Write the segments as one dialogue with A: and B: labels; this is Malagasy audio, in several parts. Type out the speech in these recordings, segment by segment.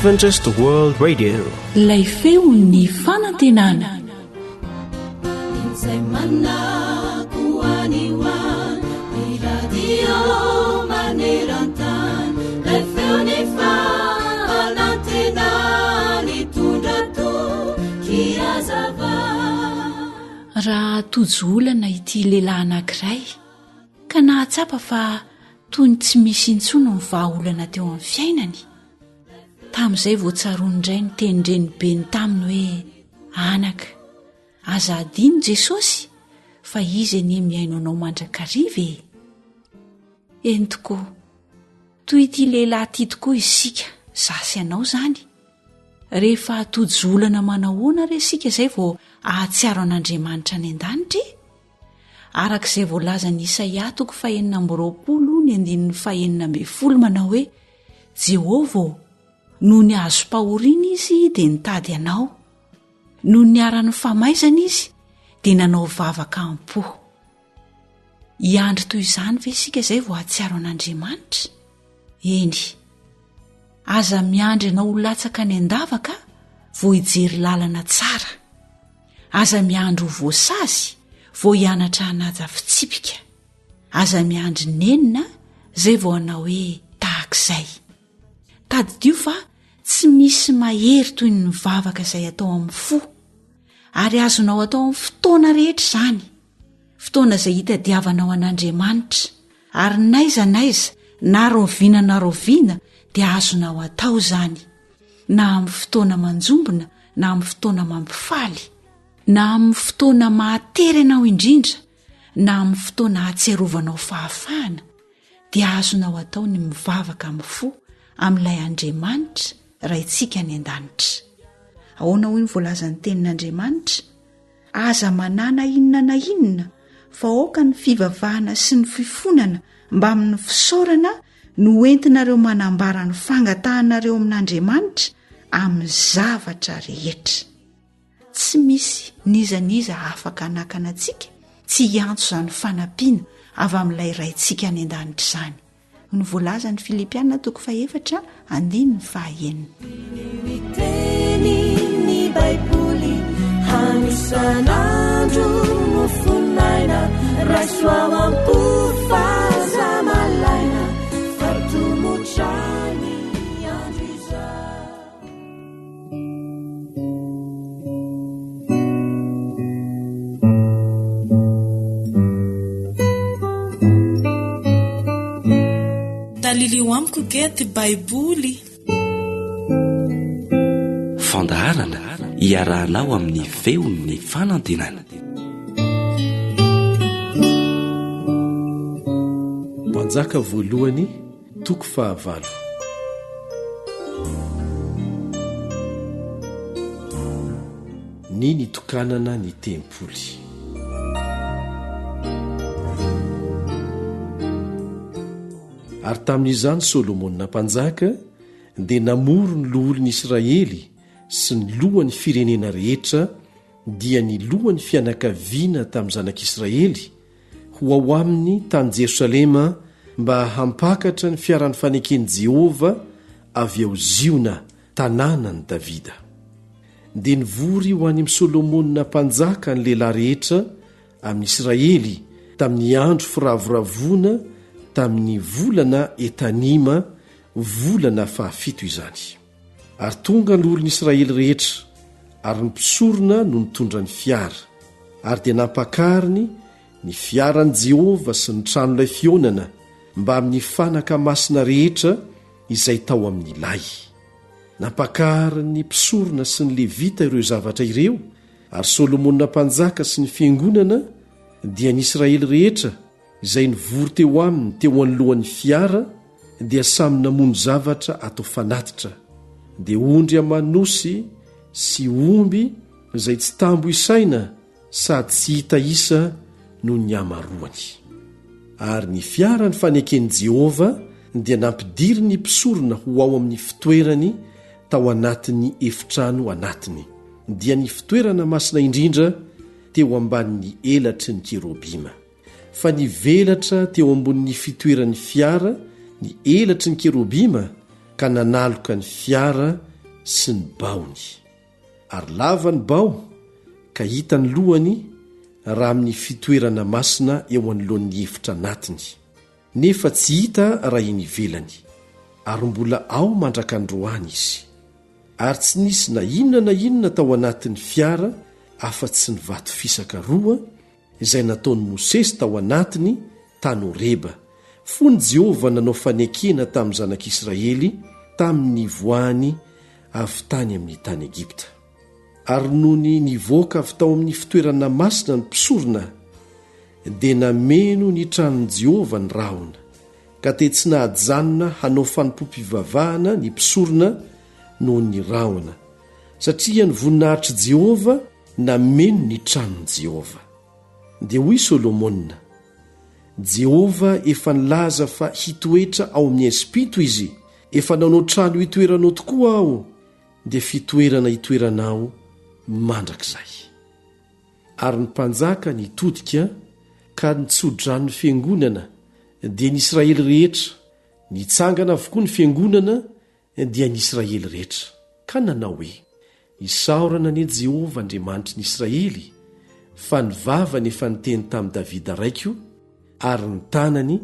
A: Adventist World Radio.
B: Ilay feon'ny fanantenana.
C: Izay manako any ho any, ny radio maneran-tany, ilay feon'ny fanantenana nitondra toky hazava.
B: Raha tojo olana ity lehilahy anankiray ka nahatsapa fa toy ny tsy misy intsony ny vahaolana teo amin'ny fiainany. Tamin'izay vao tsaroany indray ny tenin-drenibeny taminy hoe, Anaka, aza adino Jesosy fa Izy anie mihaino anao mandrakariva e! Eny tokoa, toy ity lehilahy ity tokoa isika, izaho sy ianao izany. Rehefa tojo olana manahoana re isika izay vao hahatsiaro an'Andriamanitra any an-danitra e? Araka izay voalazan'i Isaia toko fahenina amby roapolo ny andininy fahenina ambin'ny folo manao hoe, Jehovah ô, nony azom-pahoriana izy dia nitady Anao, nony niharan'ny famaizana izy dia nanao vavaka am-po. Hiandry toy izany ve isika izay vao hahatsiaro an'Andriamanitra? Eny. Aza miandry anao ho latsaka any an-davaka vao hijery lalana tsara. Aza miandry ho voasazy vao hianatra hanaja fitsipika. Aza miandry nenina izay vao hanao hoe tahak'izay. Tadidio fa tsy misy mahery toy ny mivavaka izay atao amin'ny fo. Ary azonao atao amin'ny fotoana rehetra izany. Fotoana izay hitadiavanao an'Andriamanitra. Ary n'aiza n'aiza, na raoviana na raoviana dia azonao atao izany. Na amin'ny fotoana manjombona na amin'ny fotoana mampifaly. Na amin'ny fotoana mahatery anao indrindra na amin'ny fotoana ahatsiarovanao fahafahana dia azonao atao ny mivavaka amin'ny fo amin'ilay Andriamanitra Raintsika any an-danitra. Ahoana hoy ny voalazan'ny tenin'Andriamanitra? Aza manana inona na inona fa aoka ny fivavahana sy ny fifonana mbamin'ny fisaorana no entinareo manambara ny fangatahanareo amin'Andriamanitra amin'ny zavatra rehetra. Tsy misy n'iza n'iza afaka hanakana antsika tsy hiantso izany fanampiana avy amin'ilay Raintsika any an-danitra izany. No voalazan'ny Filipiana toko fahefatra andininy fahaenina.
C: Ny tenin'ny Baiboly hany isan'andro mofon'aina, raiso ao am-po fa aza malaina, fa tomotra ny andro izao.
D: Talilio amiko ge ty Baiboly.
E: Fandaharana iarahanao amin'ny feon'ny fanantenana.
F: Mpanjaka voalohany Toko fahavalo. Ny nitokanana ny tempoly. Ary tamin'izany Solomona mpanjaka dia namory ny loholon'i Israely sy ny lohan'ny firenena rehetra, dia ny lohan'ny fianakaviana tamin'ny zanak'Israely, ho ao aminy tany Jerosalema mba hampakatra ny fiaran'ny faneken'i Jehovah avy ao Ziona, tanànan'i Davida. Dia nivory ho any amin'i Solomona mpanjaka ny lehilahy rehetra amin'i Israely tamin'ny andro firavoravoana tamin'ny volana Etanima, volana fahafito izany. Ary tonga ny loholon'Israely rehetra, ary ny mpisorona no nitondra ny fiara, ary dia nampakariny ny fiaran'i Jehovah sy ny tranolay fihaonana mbamin'ny fanaka masina rehetra izay tao amin'ny lay. Nampakarin'ny mpisorona sy ny Levita ireo zavatra ireo, ary Solomona mpanjaka sy ny fiangonana, dia ny Israely rehetra, Izay nivory teo aminy teo anoloan'ny fiara dia samy namono zavatra atao fanatitra, dia ondry aman'osy sy omby izay tsy tambo isaina sady tsy hita isa noho ny hamaroany. Ary ny fiaran'ny faneken'i Jehovah dia nampidirin'ny mpisorona ho ao amin'ny fitoerany tao anatin'ny efitrano anatiny, dia ny fitoerana masina indrindra teo ambanin'ny elatry ny kerobima. Fa nivelatra teo ambonin'ny fitoeran'ny fiara ny elatry ny kerobima ka nanaloka ny fiara. sy ny baony. Ary lava ny bao ka hita ny lohany raha amin'ny fitoerana masina eo anoloan'ny efitra anatiny, nefa tsy hita raha eny ivelany, ary mbola ao mandrak'androany izy. Ary tsy nisy na inona na inona tao anatin'ny fiara afa-tsy ny vato fisaka roa izay nataon'i Mosesy tao anatiny tany Horeba, fony Jehovah nanao fanekena tamin'ny zanak'Israely tamin'ny nivoahany avy tany amin'ny tany Egypta. Ary nony nivoaka avy tao amin'ny fitoerana masina ny mpisorona, dia nameno ny tranon'i Jehovah ny rahona, ka dia tsy nahajanona hanao fanompoam-pivavahana ny mpisorona noho ny rahona, satria ny voninahitr'i Jehovah nameno ny tranon'i Jehovah. Dia hoy Solomona, Jehovah efa nilaza fa hitoetra ao amin'ny haizim-pito izy, efa nanao trano hitoeranao tokoa aho, dia fitoerana hitoeranao mandrakizay. Ary ny mpanjaka nitodika ka nitso-drano ny fiangonana, dia ny Israely rehetra, nitsangana avokoa ny fiangonana, dia ny Israely rehetra, ka nanao hoe, Isaorana anie Jehovah Andriamanitry ny Israely, fa ny vavany efa niteny tamin'i Davida raiko, ary ny tanany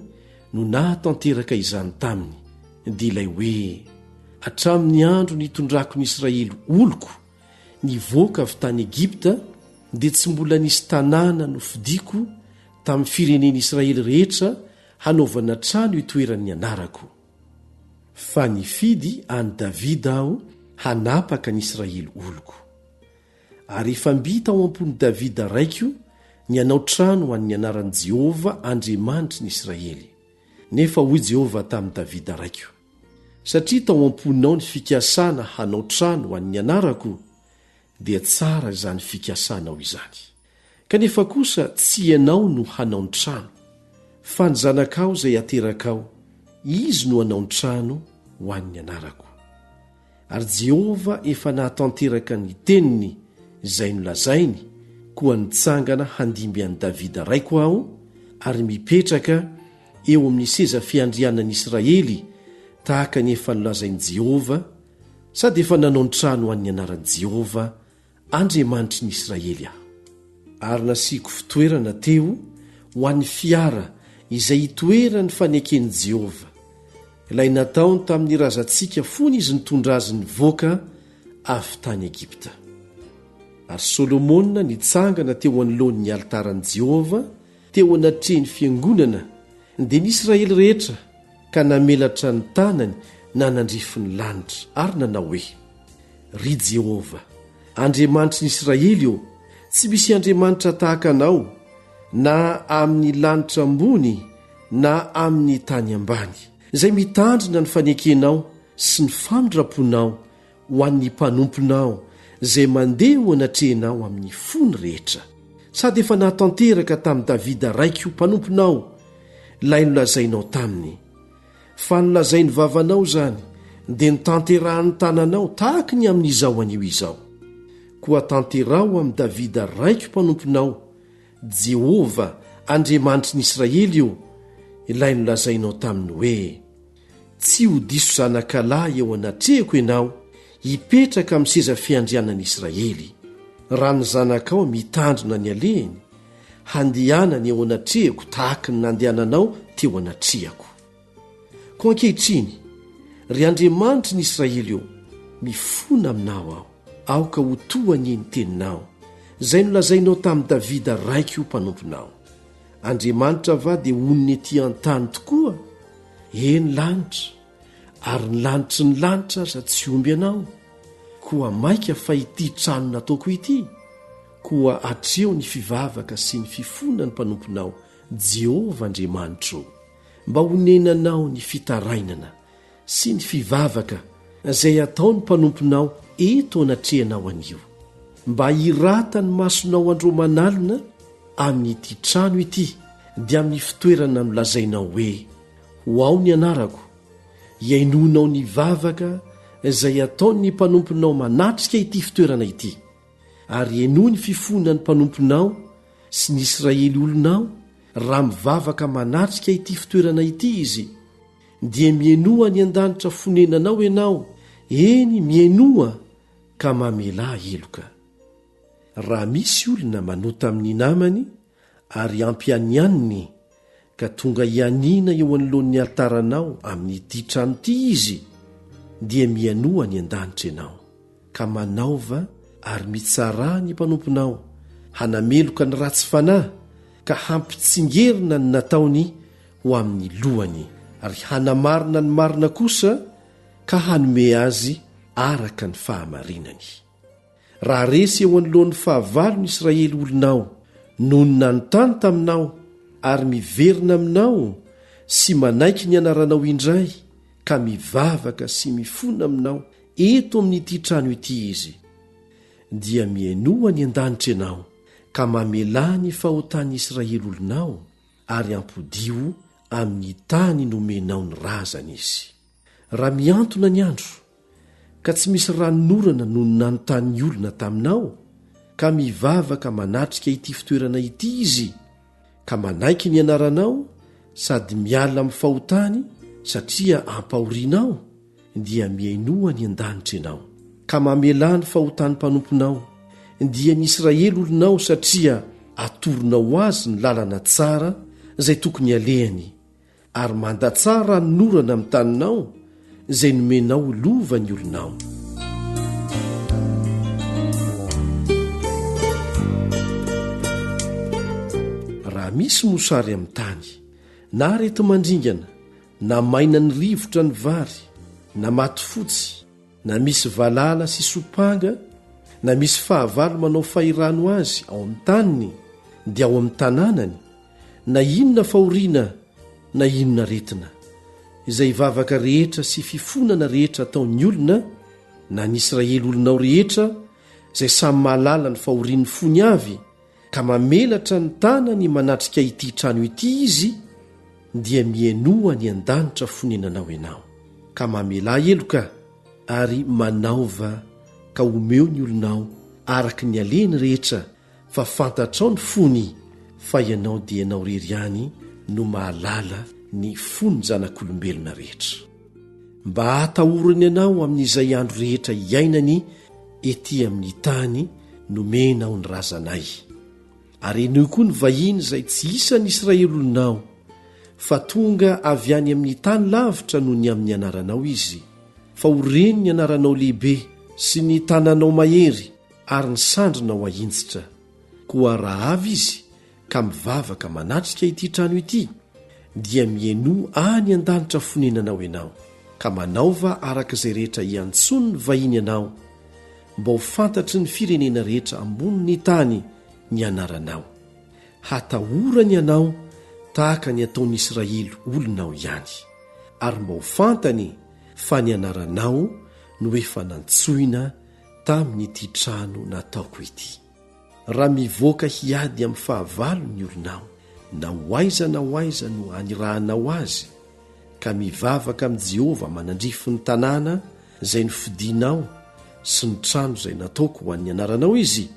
F: no nahatanteraka izany taminy, dia ilay hoe, Hatramin'ny andro nitondrako ny Israely oloko nivoaka avy tany Egypta, dia tsy mbola nisy tanàna nofidiko tamin'ny firenen'Israely rehetra hanaovana trano itoeran'ny anarako. Fa nifidy an'i Davida aho hanapaka ny Israely oloko. Ary efa mby tao am-pon'i Davida raiko ny hanao trano ho an'ny anaran'i Jehovah Andriamanitry ny Israely. Nefa hoy Jehovah tamin'i Davida raiko, Satria tao am-ponao ny fikasana hanao trano ho an'ny anarako, dia tsara izany fikasanao izany. Kanefa kosa tsy ianao no hanao ny trano, fa ny zanakao izay haterakao, izy no hanao ny trano ho an'ny anarako. Ary Jehovah efa nahatanteraka ny teniny izay nolazainy, koa nitsangana handimby an'i Davida raiko aho, ary mipetraka eo amin'ny seza fiandrianan'i Israely, tahaka ny efa nolazain'i Jehovah, sady efa nanao ny trano ho an'ny anaran'i Jehovah Andriamanitry ny Israely aho. Ary nasiako fitoerana teo ho an'ny fiara izay itoeran'ny faneken'i Jehovah, ilay nataony tamin'ny razantsika fony izy nitondra azy nivoaka avy tany Egypta. Ary Solomona nitsangana teo anoloan'ny alitaran'i Jehovah, teo anatrehan'ny fiangonana, dia ny Israely rehetra, ka namelatra ny tanany nanandrify ny lanitra, ary nanao hoe, Ry Jehovah, Andriamanitry ny Israely ô, tsy misy Andriamanitra tahaka Anao, na amin'ny lanitra ambony na amin'ny tany ambany, izay mitandrina ny fanekenao sy ny famindram-ponao ho an'ny mpanomponao izay mandeha eo anatrehanao amin'ny fony rehetra, sady efa nahatanteraka tamin'i Davida raiko mpanomponao ilay nolazainao taminy. Fa nolazain'ny vavanao izany, dia notanterahan'ny tananao tahaka ny amin'izao anio izao. Koa tanteraho amin'i Davida raiko mpanomponao, Jehovah, Andriamanitry ny Israely ô, ilay nolazainao taminy hoe, Tsy ho diso zanakalahy eo anatrehako ianao hipetraka amin'ny seza fiandrianan'i Israely, raha ny zanakao mitandrina ny alehiny, handehanany eo anatrehako tahaka ny nandehananao teo anatrehako. Koa ankehitriny, ry Andriamanitry ny Israely ô, mifona aminao aho, aoka ho to anie ny teninao, izay nolazainao tamin'i Davida raiko mpanomponao. Andriamanitra va dia honina ety an-tany tokoa? Eny lanitra, ary ny lanitry ny lanitra aza tsy omby anao, koa mainka fa ity trano nataoko ity? Koa atreho ny fivavaka sy ny fifonan'ny mpanomponao, Jehovah Andriamanitro, mba honenanao ny fitarainana sy ny fivavaka izay ataon'ny mpanomponao eto anatrehanao anio, mba hiratan'ny masonao andro aman'alina amin'ity trano ity, dia amin'ny fitoerana nolazainao hoe, Ho ao ny anarako, hihainoanao ny vavaka izay ataon'ny mpanomponao manatrika ity fitoerana ity, ary henoy ny fifonan'ny mpanomponao sy ny Israely olonao raha mivavaka manatrika ity fitoerana ity izy, dia mienoa any an-danitra fonenanao ianao. Eny, mihainoa ka mamelà heloka. Raha misy olona manota amin'ny namany ary ampianianiny ka tonga hianiana eo anoloan'ny alitaranao amin'ity trano ity izy, dia mihainoa any an-danitra ianao, ka manaova ary mitsarà ny mpanomponao hanameloka ny ratsy fanahy ka hampitsingerina ny nataony ho amin'ny lohany, ary hanamarina ny marina kosa ka hanome azy araka ny fahamarinany. Raha resy eo anoloan'ny fahavalo ny Israely olonao noho ny nanontany taminao ary miverina aminao sy manaiky ny anaranao indray ka mivavaka sy mifona aminao eto amin'ity trano ity izy, dia mihainoa any an-danitra ianao ka mamelà ny fahotan'ny Israely olonao ary ampodio amin'ny tany nomenao ny razany izy. Raha mihantona ny andro, ka tsy misy ranonorana noho ny nanontany olona taminao, ka mivavaka manatrika ity fitoerana ity izy, ka manaiky ny anaranao sady miala amin'ny fahotany satria ampahorianao, dia mihainoa any an-danitra ianao, ka mamelà ny fahotan'ny mpanomponao, dia ny Israely olonao satria atoronao azy ny lalana tsara izay tokony halehany, Ary mandatsaha ranonorana amin'ny taninao izay nomenao ho lova ny olonao. Raha misy mosary amin'ny tany, na areti-mandringana, na maina ny rivotra ny vary, na maty fotsy, na misy valala sy sompanga, na misy fahavalo manao fahirano azy ao amin'ny taniny, dia ao amin'ny tanànany, na inona fahoriana na inona aretina, izay vavaka rehetra sy fifonana rehetra ataon'ny olona, na ny Israely olonao rehetra, izay samy mahalala ny fahorian'ny fony avy, ka mamelatra ny tanany manatrika ity trano ity izy, dia mihainoa any an-danitra fonenanao ianao, ka mamelà heloka, ary manaova ka omeo ny olonao araka ny alehiny rehetra fa fantatrao ny fony fa ianao dia ianao irery ihany no mahalala ny fon'ny zanak'olombelona rehetra. Mba hatahorany anao amin'izay andro rehetra iainany ety amin'ny tany nomenao ny razanay. Ary henoy koa ny vahiny izay tsy isan'ny Israely olonao, fa tonga avy any amin'ny tany lavitra noho ny amin'ny anaranao izy, fa ho reny ny anaranao lehibe sy ny tananao mahery ary ny sandrinao ahinjitra. Koa raha avy izy ka mivavaka manatrika ity trano ity, dia mihainoa any an-danitra fonenanao ianao, ka manaova araka izay rehetra iantsoan'ny vahiny anao, mba ho fantatry ny firenena rehetra ambonin'ny tany ny anaranao. Hatahorany anao tahaka ny ataon'ny Israely olonao ihany, ary mba ho fantany fa ny anaranao no efa nantsoina tamin'ity trano nataoko ity. Raha mivoaka hiady amin'ny fahavalo ny olonao, na ho aiza na ho aiza no anirahanao azy, ka mivavaka amin'i Jehovah manandrify ny tanàna izay nofidinao sy ny trano izay nataoko ho an'ny anaranao izy,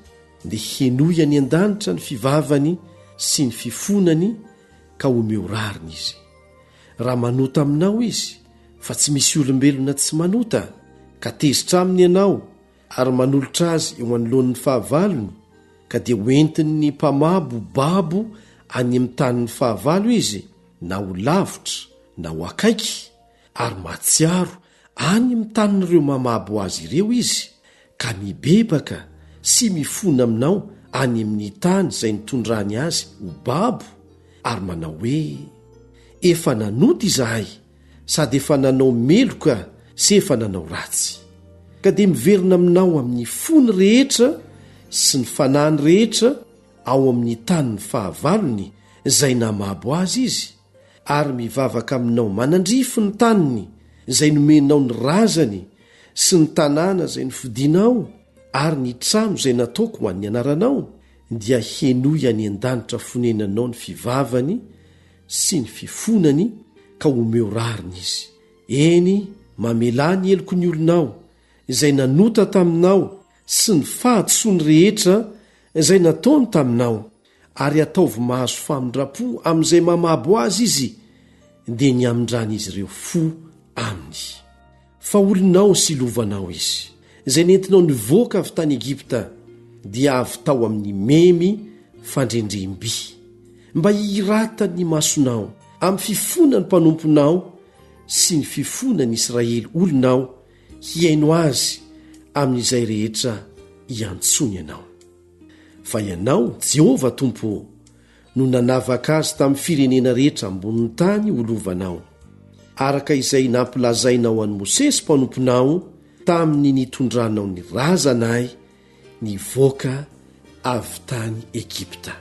F: dia henoy any an-danitra ny fivavany sy ny fifonany ka omeo rariny izy. Raha manota aminao izy, fa tsy misy olombelona tsy manota, ka tezitra aminy ianao ary manolotra azy eo anoloan'ny fahavalony, ka dia hoentin'ny mpamabo babo any amin'ny tanin'ny fahavalo izy, na ho lavitra na ho akaiky, ary mahatsiaro any amin'ny tanin'ireo mamabo azy ireo izy, ka mibebaka sy mifona aminao any amin'ny tany izay nitondrany azy ho babo, ary manao hoe, Efa nanota izahay, sady efa nanao meloka sy efa nanao ratsy. Ka dia miverina aminao amin'ny fony rehetra sy ny fanahiny rehetra ao amin'ny tanin'ny fahavalony izay namabo azy izy, ary mivavaka aminao manandrify ny taniny izay nomenao ny razany sy ny tanàna izay nofidinao ary ny trano izay nataoko ho an'ny anaranao, dia henoy any an-danitra fonenanao ny fivavany sy ny fifonany ka omeo rariny izy. Eny, mamelà ny heloky ny olonao izay nanota taminao sy ny fahadisoany rehetra izay nataony taminao, ary ataovy mahazo famindram-po amin'izay mamabo azy izy, dia ny hamindran'izy ireo fo aminy. Fa olonao sy lovanao izy, izay nentinao nivoaka avy tany Egypta, dia avy tao amin'ny memy fandrendrehim-by, mba hihiratan'ny masonao amin'ny fifonan'ny mpanomponao sy ny fifonan'ny Israely olonao hihaino azy amin'izay rehetra iantsoany anao. Fa ianao, Jehovah Tompo ô, no nanavaka azy tamin'ny firenena rehetra ambonin'ny tany ho lovanao, araka izay nampilazainao an'i Mosesy mpanomponao tamin'ny nitondranao ny razanay nivoaka avy tany Egypta.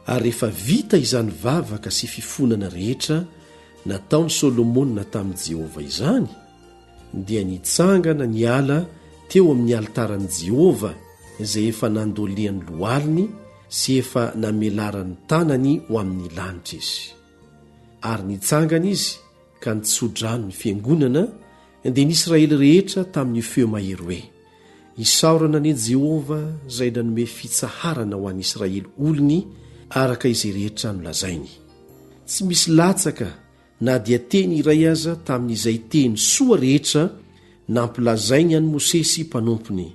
F: Ary rehefa vita izany vavaka sy fifonana rehetra nataon'i Solomona tamin'i Jehovah izany, dia nitsangana niala teo amin'ny alitaran'i Jehovah izay efa nandolian'ny lohaliny sy efa namelaran'ny tanany ho amin'ny lanitra izy. Ary nitsangana izy ka nitso-drano ny fiangonana, dia ny Israely rehetra tamin'ny feo mahery hoe, Isaorana anie Jehovah izay nanome fitsaharana ho an'ny Israely olony araka izay rehetra nolazainy. Tsy misy latsaka na dia teny iray aza tamin'izay teny soa rehetra nampilazainy an'i Mosesy mpanompony.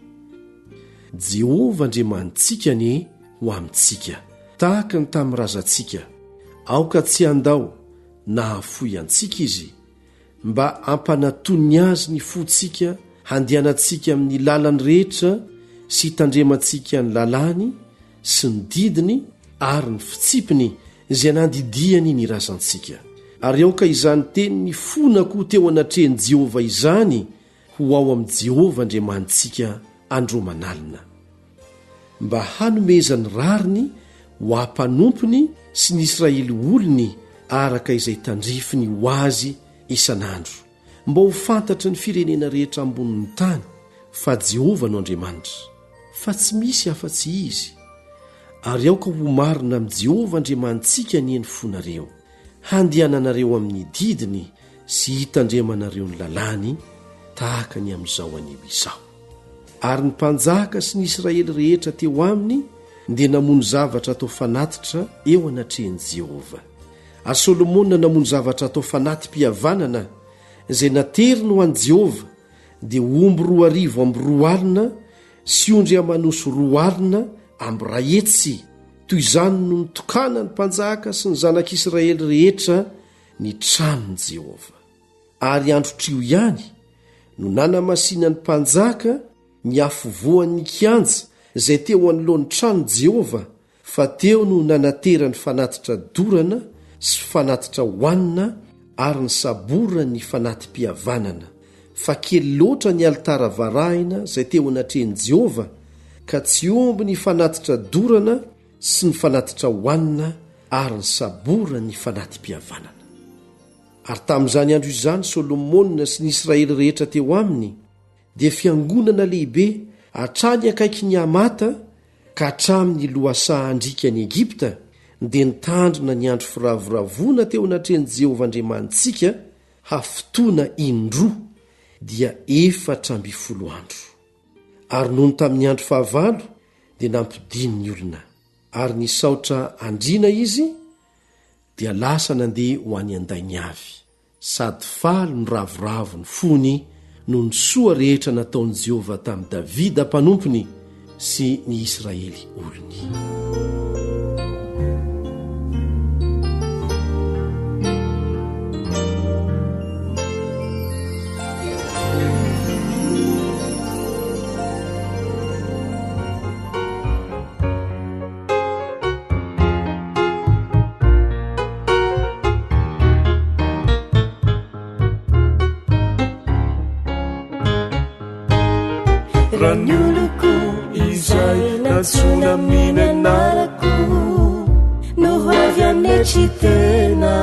F: Jehovah Andriamanitsika anie ho amintsika, tahaka ny tamin'ny razantsika. Aoka tsy handao na hahafoy antsika Izy, mba hampanatoniny azy ny fontsika handehanantsika amin'ny lalany rehetra sy hitandremantsika ny lalàny sy ny didiny ary ny fitsipiny izay nandidiany ny razantsika. Ary aoka izany teny nifonako teo anatrehan'i Jehovah izany ho ao amin'i Jehovah Andriamanitsika andro aman'alina, mba hanomezany rariny ho ahy mpanompony sy ny Israely olony araka izay tandrifiny ho azy isan'andro, mba ho fantatry ny firenena rehetra ambonin'ny tany fa Jehovah no Andriamanitra, fa tsy misy afa-tsy Izy. Ary aoka ho marina amin'i Jehovah Andriamanitsika anie ny fonareo, handehananareo amin'ny didiny sy hitandremanareo ny lalàny tahaka ny amin'izao anio izao. Ary ny mpanjaka sy ny Israely rehetra teo aminy dia namono zavatra atao fanatitra eo anatrehan'i Jehovah. Ary Solomona namono zavatra atao fanati-pihavanana izay nateriny ho an'i Jehovah, dia omby 22 alina sy ondry aman'osy 20 amby iray hetsy. Toy izany no nitokanan'ny mpanjaka sy ny zanak'Israely rehetra ny tranon'i Jehovah. Ary androtr'io ihany no nanamasinan'ny mpanjaka ny afovoan'ny kianja izay teo anoloan'ny tranon'i Jehovah, fa teo no nanaterany fanatitra dorana sy fanatitra hohanina ary ny saboran'ny fanati-pihavanana, fa kely loatra ny alitara varahina izay teo anatrehan'i Jehovah, ka tsy omby ny fanatitra dorana sy ny fanatitra hohanina ary ny saboran'ny fanati-pihavanana. Ary tamin'izany andro izany Solomona sy ny Israely rehetra teo aminy dia fiangonana lehibe hatrany akaikin'i Hamata ka hatramin'ny lohasahan-drikan'i Egypta dia nitandrina ny andro firavoravoana teo anatrehan'i Jehovah Andriamanitsika hafitoana indroa, dia 14 andro. Ary nony tamin'ny andro fahavalo dia nampidiny ny olona, ary nisaotra andriana izy, dia lasa nandeha ho any an-dainy avy, sady faly no ravoravo ny fony noho ny soa rehetra nataon'i Jehovah tamin'i Davida mpanompony sy ny Israely olony.
C: Raha ny oloko izay nantsoina amin'ny anarako no ho avy hanetry tena,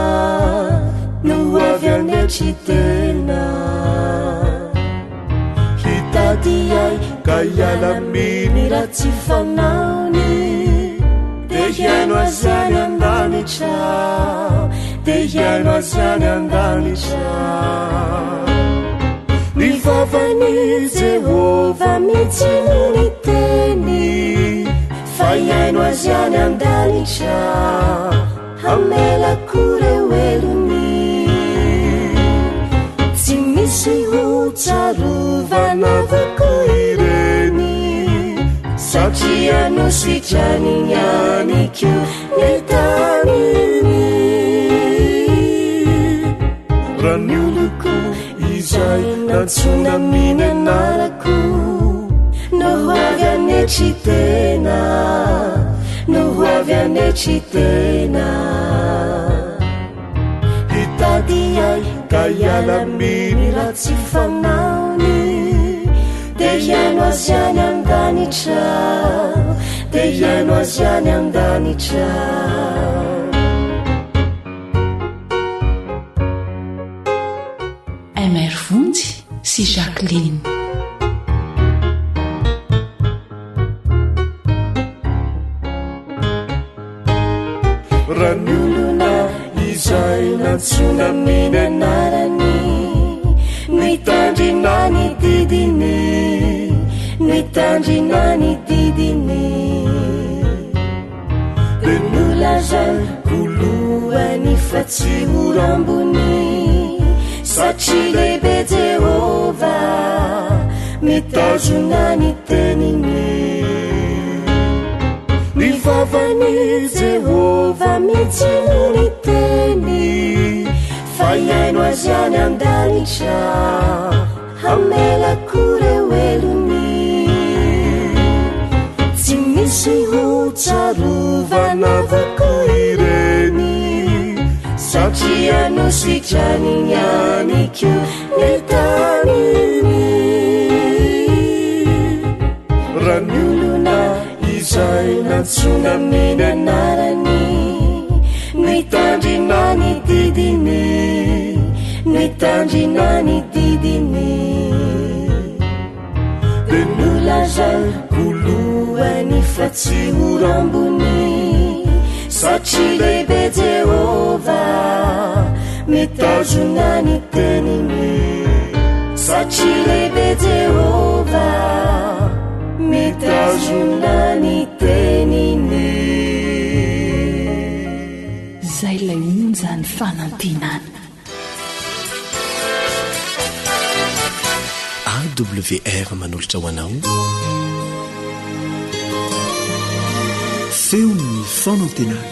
C: no ho avy hanetry tena. Hitady ahy ka hiala amin'ny ratsy fanaony, dia hihaino azy any an-danitra, dia hihaino azy any an-danitra. Ny vavan'i Jehovah mihitsy no niteny, fa hihaino azy any an-danitra, hamela koa ireo helony. Tsy misy. avokoa ireny satria nositraniny ihany koa ny taniny. Raha ny oloko izay nantsoina amin'ny anarako no ho avy hanetry tena, no ho avy hanetry tena. Hitady ahy ka hiala amin'ny ratsy fanaony, dia hihaino azy any an-danitra, dia hihaino azy any an-danitra.
B: MR Vonjy sy Jacqueline.
C: Raha ny olona izay nantsoina amin'ny anarany Nitandrina ny didiny Nitandrina ny didiny Dia nolazaiko lohany fa tsy ho rambony Satria lehibe Jehovah Mitazona ny teniny Ny vavan'i Jehovah mihitsy no niteny Fa hihaino azy any an-danitra Hamela koa ireo helony Tsy misy ho tsarovana avokoa ireny Satria nositraniny ihany koa ny taniny Raha ny olona izay nantsoina amin'ny anarany Nitandrina ny didiny Nitandrina ny didiny Dia nolazaiko lohany fa tsy ho rambony Satria lehibe Jehovah Mitazona ny teniny Satria lehibe Jehovah Mitazona ny teniny
B: Izay ilay onjan'ny fanantenana.
F: AWR manolotra ho anao Feon'ny fanantenana.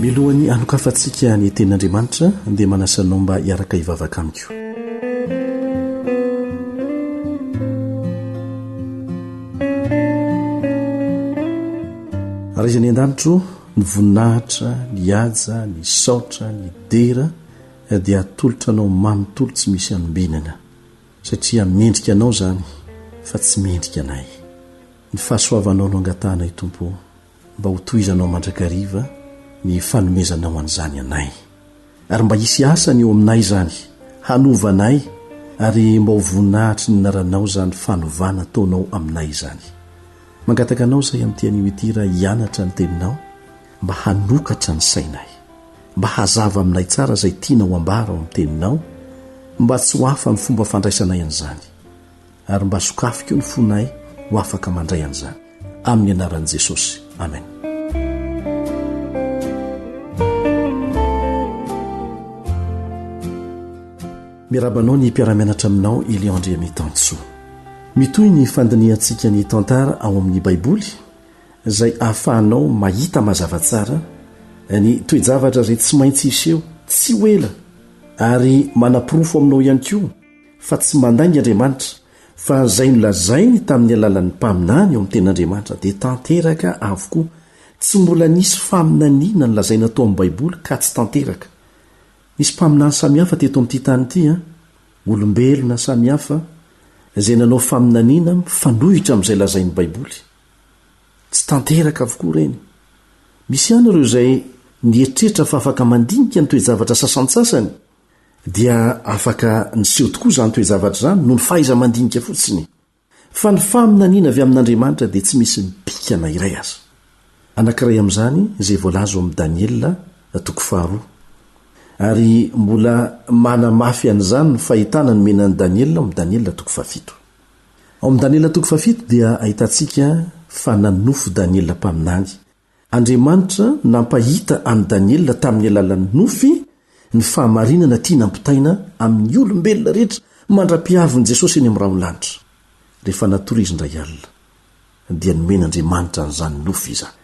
F: Milohan'ny hanokafantsika ny Tenin'Andriamanitra dia manasa anao mba hiaraka hivavaka amiko. Ray izay any an-danitro, ny voninahitra, ny haja, ny saotra, ny dera dia atolotra anao manontolo tsy misy anombenana, satria mendrika anao izany fa tsy mendrika anay. Ny fahasoavanao no angatahanay Tompo ô. Mba ho tohizanao mandrakariva ny fanomezanao an'izany anay. Ary mba hisy asany eo aminay izany, hanova anay, ary mba ho voninahitry ny anaranao izany fanovana ataonao aminay izany. Mangataka anao izahay amin'ity anio ity raha hianatra ny Teninao, mba hanokatra ny sainay, mba hazava aminay tsara izay tianao ambara ao amin'ny Teninao, mba tsy ho hafa ny fomba fandraisanay an'izany. Ary mba sokafy koa ny fonay ho afaka mandray an'izany. Amin'ny anaran'i Jesosy. Amen. Miarahaba anao ny mpiara-mianatra aminao Elion Andriamitansoa. Mitohy ny fandinihantsika ny tantara ao amin'ny Baiboly izay ahafahanao mahita mazava tsara ny toe-javatra izay tsy maintsy hiseho tsy ho ela ary manaporofo aminao ihany koa fa tsy mandainga Andriamanitra fa izay nolazainy tamin'ny alalan'ny mpaminany ao amin'ny Tenin'Andriamanitra dia tanteraka avokoa. Tsy mbola nisy faminaniana nolazaina tao amin'ny Baiboly ka tsy tanteraka. Nisy mpaminany samihafa teto amin'ity tany ity, an, olombelona samihafa izay nanao faminaniana mifanohitra amin'izay lazain'ny Baiboly. Tsy tanteraka avokoa ireny. Misy ihany ireo izay nieritreritra fa afaka mandinika ny toe-javatra sasantsasany, dia afaka niseho tokoa izany toe-javatra izany noho ny fahaiza-mandinika fotsiny. Fa ny faminaniana avy amin'Andriamanitra dia tsy misy mipika na iray aza. Anankiray amin'izany izay voalaza ao amin'ny Daniela toko faharoa. Ary mbola manamafy an'izany ny fahitana nomena an'i Daniela ao amin'ny Daniela toko fahafito. Ao amin'ny Daniela toko fahafito dia ahitantsika fa nanofy Daniela mpaminany. Andriamanitra nampahita an'i Daniela tamin'ny alalan'ny nofy ny fahamarinana tiana ampitaina amin'ny olombelona rehetra mandra-pihavin'i Jesosy eny amin'ny rahon'ny lanitra. Rehefa natory izy indray alina, dia nomen'Andriamanitra an'izany nofy izany.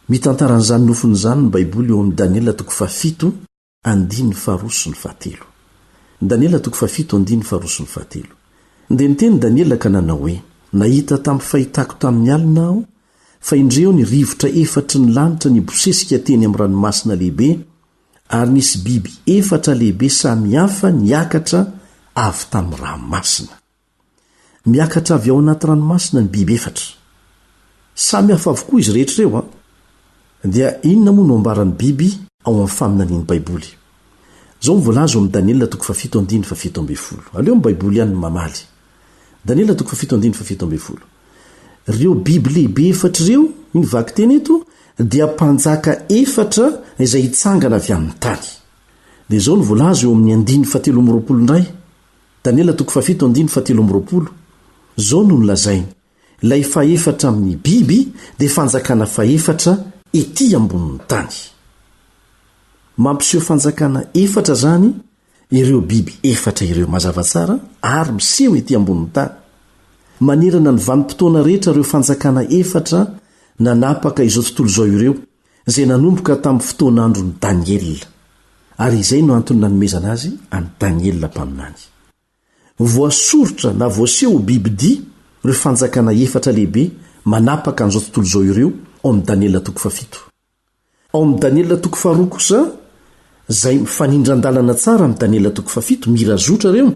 F: Mitantara an'izany nofiny izany ny Baiboly eo amin'ny Daniela toko fahafito andininy faharoa sy ny fahatelo. Daniela toko fahafito andininy faharoa sy ny fahatelo. Dia niteny Daniela ka nanao hoe, Nahita tamin'ny fahitako tamin'ny alina aho, fa indreo ny rivotra efatry ny lanitra nibosesika teny amin'ny ranomasina lehibe, ary nisy biby efatra lehibe samy hafa niakatra avy tamin'ny ranomasina. Miakatra avy ao anaty ranomasina ny biby efatra. Samy hafa avokoa izy rehetra ireo an! Dia inona moa no ambaran'ny biby ao amin'ny faminanian'ny Baiboly? Izao no voalaza ao amin'ny Daniela toko fahafito andininy fahafito ambin'ny folo. Aleo ny Baiboly ihany no mamaly. Daniela toko fahafito andininy fahafito ambin'ny folo. Ireo biby lehibe efatra ireo, hoy ny vakiteny eto, dia mpanjaka efatra izay hitsangana avy amin'ny tany. Dia izao no voalaza eo amin'ny andininy fahatelo amby roapolo indray. Daniela toko fahafito andininy fahatelo amby roapolo, Izao no nolazainy, Ilay fahefatra amin'ny biby dia fanjakana fahefatra etỳ ambonin'ny tany. Mampiseho fanjakana efatra izany ireo biby efatra ireo, mazava tsara, ary miseho etỳ ambonin'ny tany. Manerana ny vanim-potoana rehetra ireo fanjakana efatra nanapaka izao tontolo izao ireo, izay nanomboka tamin'ny fotoan'andron'i Daniela, ary izay no antony nanomezana azy an'i Daniela mpaminany. Voasoritra na voaseho ho bibidia ireo fanjakana efatra lehibe manapaka an'izao tontolo izao ireo ao amin'ny Daniela toko fahafito. Ao amin'ny Daniela toko faharoa kosa, izay mifanindran-dalana tsara amin'i Daniela toko fahafito, mira zotra ireo,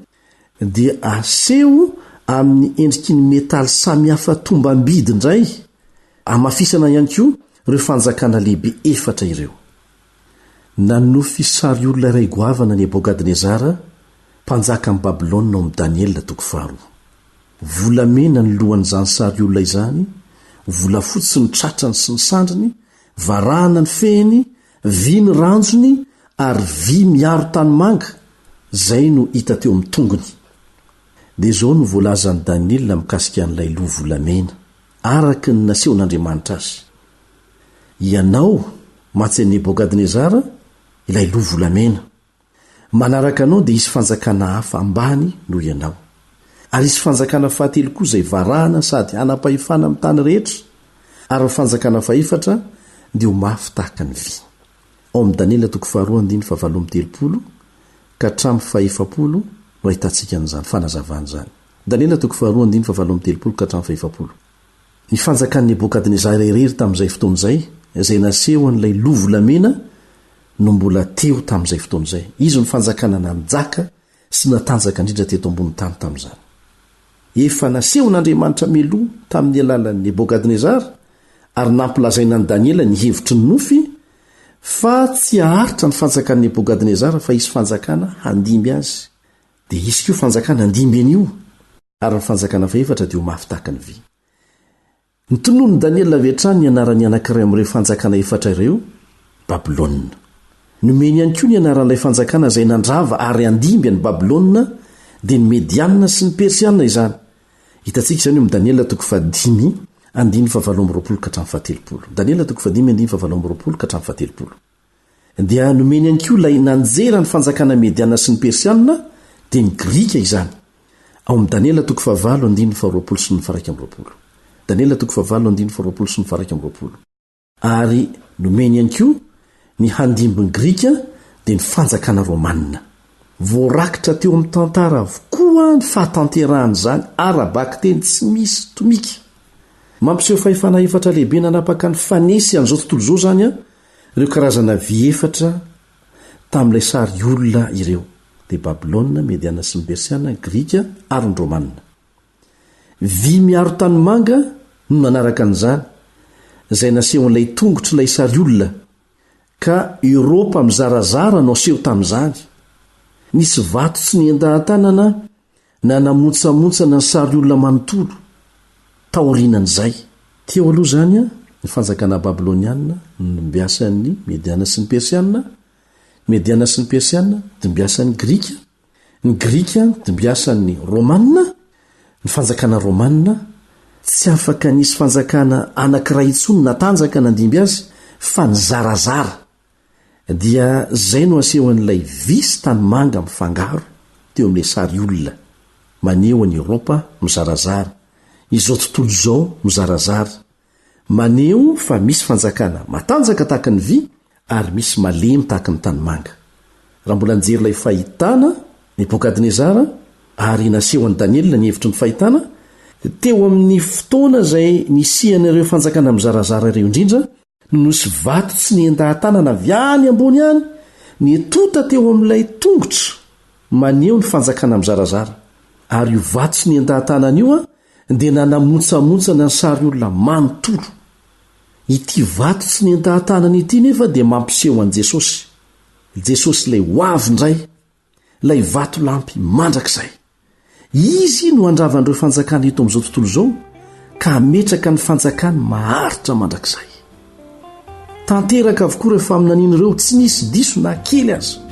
F: dia aseho amin'ny endriky ny metaly samihafa tombam-bidy indray Hamafisana ihany koa ireo fanjakana lehibe efatra ireo. Nanonofy sary olona iray goavana Nebokadnezara, mpanjakan'i Babylona ao amin'ny Daniela toko faharoa. Volamena ny lohan'izany sary olona izany, volafotsy ny tratrany sy ny sandriny, varahana ny fehiny, vy ny ranjony ary vy miaro tanimanga, izay no hita teo amin'ny tongony. Dia izao no voalazan'i Daniela mikasika an'ilay loha volamena. araka ny nasehon'Andriamanitra azy. Ianao, mantsy an'i Nebokadnezara, ilay loha volamena. Manaraka anao dia hisy fanjakana hafa ambany noho ianao. Ary hisy fanjakana fahatelo koa izay varahana sady hanam-pahefana amin'ny tany rehetra, ary ny fanjakana fahefatra dia ho mafy tahaka ny vy. Ao amin'ny Daniela toko faharoa andininy fahavalo amby telopolo ka hatramin'ny fahefapolo no ahitantsika an'izany fanazavana izany. Daniela toko faharoa andininy fahavalo amby telopolo ka hatramin'ny fahefapolo. Ny fanjakan'i Nebokadnezara irery tamin'izay fotoana izay, izay nasehon'ilay loha volamena, no mbola teo tamin'izay fotoana izay. Izy no fanjakana nanjaka sy natanjaka indrindra teto ambonin'ny tany tamin'izany. Efa nasehon'Andriamanitra mialoha tamin'ny alalan'i Nebokadnezara ary nampilazaina an'i Daniela ny hevitry ny nofy fa tsy haharitra ny fanjakan'i Nebokadnezara fa hisy fanjakana handimby azy. Dia hisy koa fanjakana handimby an'io, ary ny fanjakana fahefatra dia ho mafy tahaka ny vy. Notononin'i Daniela avy hatrany ny anaran'ny anankiray amin'ireo fanjakana efatra ireo, Babylona. Nomeny ihany koa ny anaran'ilay fanjakana izay nandrava ary handimby an'i Babylona, dia ny Mediana sy ny Persiana izany. Hitantsika izany eo amin'i Daniela toko fahadimy, andininy fahavalo amby roapolo ka hatramin'ny fahatelopolo. Daniela toko fahadimy, andininy fahavalo amby roapolo ka hatramin'ny fahatelopolo. Dia nomeny ihany koa ilay nanjera ny fanjakana mediana sy ny persiana, dia ny Grika izany. Ao amin'ny Daniela toko fahavalo andininy faharoapolo sy ny faharaika amby roapolo. Daniela toko fahavalo andininy faharoapolo sy ny faharaika amby roapolo. Ary nomeny ihany koa ny handimby ny Grika, dia ny fanjakana romana. Voarakitra teo amin'ny tantara avokoa ny fahatanterahan'izany ara-bakiteny tsy misy tomika. Mampiseho fahefana efatra lehibe nanapaka ny fanesy an'izao tontolo izao izany Ireo karazana vy efatra tamin'ilay sary olona ireo dia Babylona, Mediana sy ny Persiana, Grika ary ny Romana. Vy miaro tanimanga no nanaraka an'izany, izay nasehon'ilay tongotr'ilay sary olona, ka Eoropa mizarazara no aseho tamin'izany. Nisy vato tsy niendahan-tanana Nanamontsamontsana ny sary olona manontolo, taorianan'izay. Teo aloha izany, ny fanjakana babylonianina nodimbiasan'ny Mediana sy ny Persiana, Mediana sy ny Persiana dimbiasan'ny Grika, ny Grika dimbiasan'ny Romana, ny fanjakana romana. Tsy afaka nisy fanjakana anankiray intsony natanjaka nandimby azy fa nizarazara. Dia izay no asehon'ilay vy sy tanimanga mifangaro teo amin'ilay sary olona, maneho an'i Eoropa mizarazara, izao tontolo izao mizarazara, maneho fa misy fanjakana matanjaka tahaka ny vy ary misy malemy tahaka ny tanimanga. Raha mbola nijery ilay fahitana Nebokadnezara ary naseho an'i Daniela ny hevitry ny fahitana, dia teo amin'ny fotoana izay nisian'ireo fanjakana mizarazara ireo indrindra no nisy vato tsy niendahan-tanana avy any ambony any nitonta teo amin'ilay tongotra maneho ny fanjakana mizarazara. Ary io vato tsy niendahan-tanana io dia nanamontsamontsana ny sary olona manontolo. Ity vato tsy niendahan-tanana ity nefa dia mampiseho an'i Jesosy. Jesosy ilay ho avy indray, ilay vatolampy mandrakizay. Izy no handrava an'ireo fanjakana eto amin'izao tontolo izao ka hametraka ny fanjakany maharitra mandrakizay. Tanteraka avokoa ireo faminaniana ireo, tsy nisy diso na kely aza.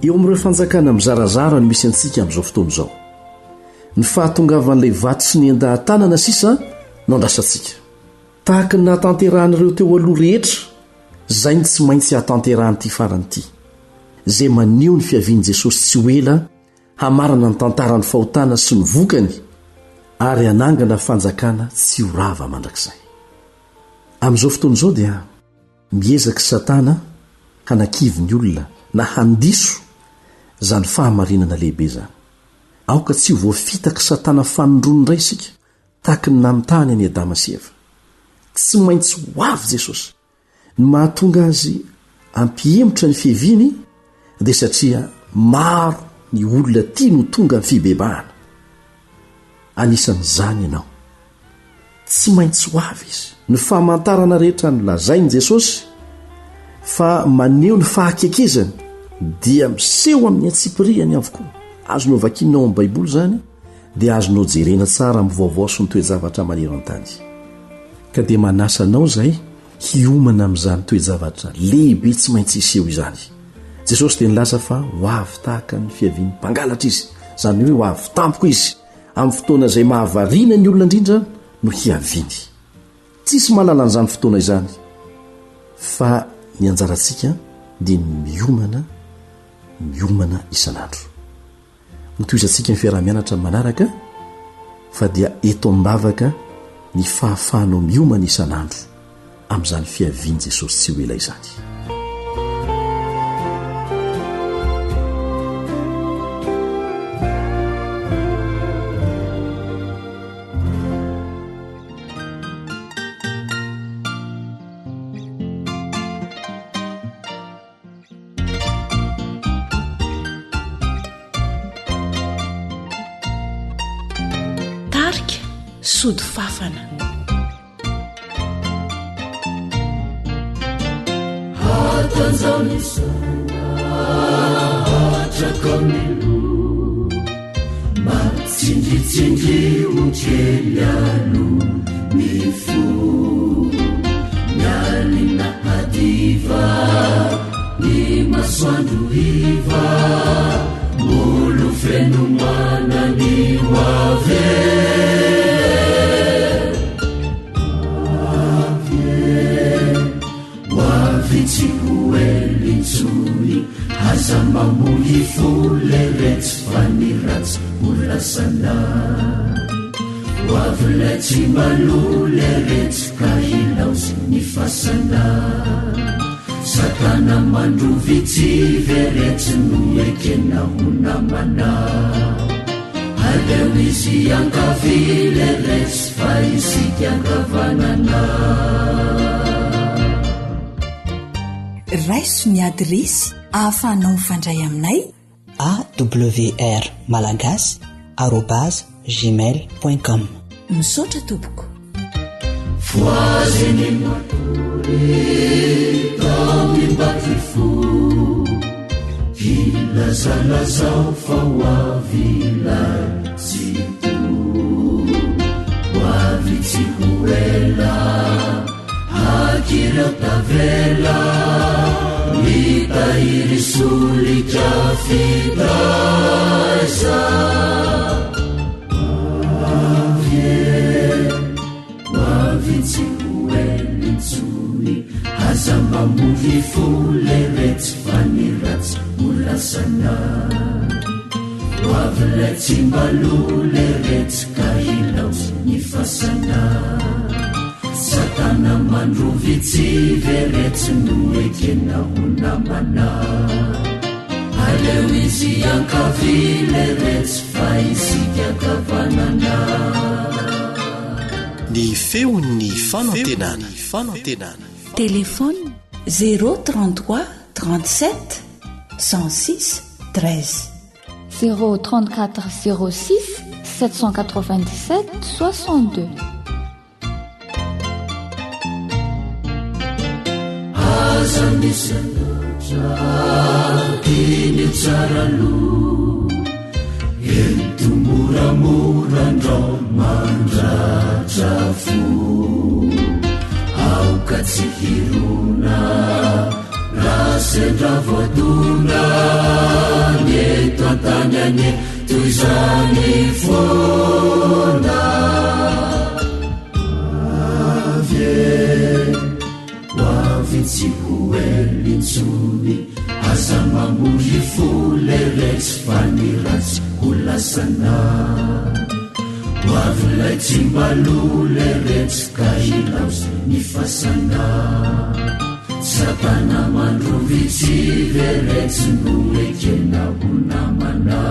F: Eo amin'ireo fanjakana mizarazara no misy antsika amin'izao fotoana izao. Ny fahatongavan'ilay vato sy ny endahan-tanana sisa no andrasantsika. Tahaka ny nahatanterahan'ireo teo aloha rehetra, izay no tsy maintsy hahatanterahan'ity farany ity, izay maneho ny fiavian'i Jesosy tsy ho ela hamarana ny tantaran'ny fahotana sy ny vokany ary hanangana fanjakana tsy ho rava mandrakizay. Amin'izao fotoana izao dia miezaka i Satana hanakivy ny olona na handiso izany fahamarinana lehibe izany. Aoka tsy ho voafitak'i Satana fanindroany indray isika, tahaka ny namitahany an'i Adama sy Eva. Tsy maintsy ho avy Jesosy. Ny mahatonga azy hampihemotra ny fiaviany dia satria maro ny olona tiany ho tonga amin'ny fibebahana. Anisan'izany ianao. Tsy maintsy ho avy izy. Ny famantarana rehetra nolazain'i Jesosy fa maneho ny fahakekezany dia miseho amin'ny antsipiriany avokoa. Azonao vakiana ao amin'ny Baiboly izany dia azonao jerena tsara amin'ny vaovao sy ny toe-javatra maneran-tany. Ka dia manasa anao izahay hiomana amin'izany toe-javatra lehibe tsy maintsy hiseho izany. Jesosy dia nilaza fa ho avy tahaka ny fiavian'ny mpangalatra izy, izany hoe ho avy tampoka izy, amin'ny fotoana izay mahavariana ny olona indrindra no hiaviany. Tsisy mahalala an'izany fotoana izany, fa ny anjarantsika dia ny miomana, miomana isan'andro. Hotohizantsika ny fiaraha-mianatra amin'ny manaraka fa dia eto am-bavaka ny fahafahanao miomana isan'andro amin'izany fiavian'i Jesosy tsy ho ela izany.
B: Tarika sody fafana.
C: Tsindritsindrio kely aloha ny fo Ny alina hadiva Ny masoandro hiva Molo feno mana ny ho avy Avy Ho avy tsy ho ela intsony Aza mamoy fo leretsy fa ny ratsy ho lasana Ho avy ilay tsy maloa leretsy ka hilaozy ny fasana Satana mandrovitsy veretsy no ekena ho namana Aleo izy ankavia leretsy fa isika ankavanana.
B: Raiso ny adiresy ahafahanao mifandray aminay.
G: Awr malagasy arobase gmail point com.
B: Misaotra tompoko.
C: Voizy ny matory tamim-baky fo Ilazalazao fa ho avy ilay Tsitoha Ho avy tsy ho ela Haka ireo tavela. Mitahiry solika fitaiza. Avy e, ho avy tsy ho ela intsony. Aza mamory fo leretsy fa ny ratsy ho lasana. Ho avy ilay tsy mba lo leretsy ka hilaozy ny fasana. Satana mandrovitsy veretsy no ekena ho namana. Aleo izy ankavia leretsy fa isika ankavanana.
F: Ny feon'ny fanantenana. Fanantenana.
B: Téléphone 033 37 106 13.
H: 034 06 797 62.
C: Aza misy loatra diniho tsara aloha Ento moramora ndrao mandratra fo Aoka tsy hirona Raha sendra voadona ny eto an-tany anie toy izany foana. Avy e, ho avy tsy ho ela intsony, aza mamory fo leretsy fa ny ratsy ho lasana. Ho avy ilay tsy mba lo leretsy ka hilaozy ny fasana. Satana mandrovitsy veretsy no ekena ho namana.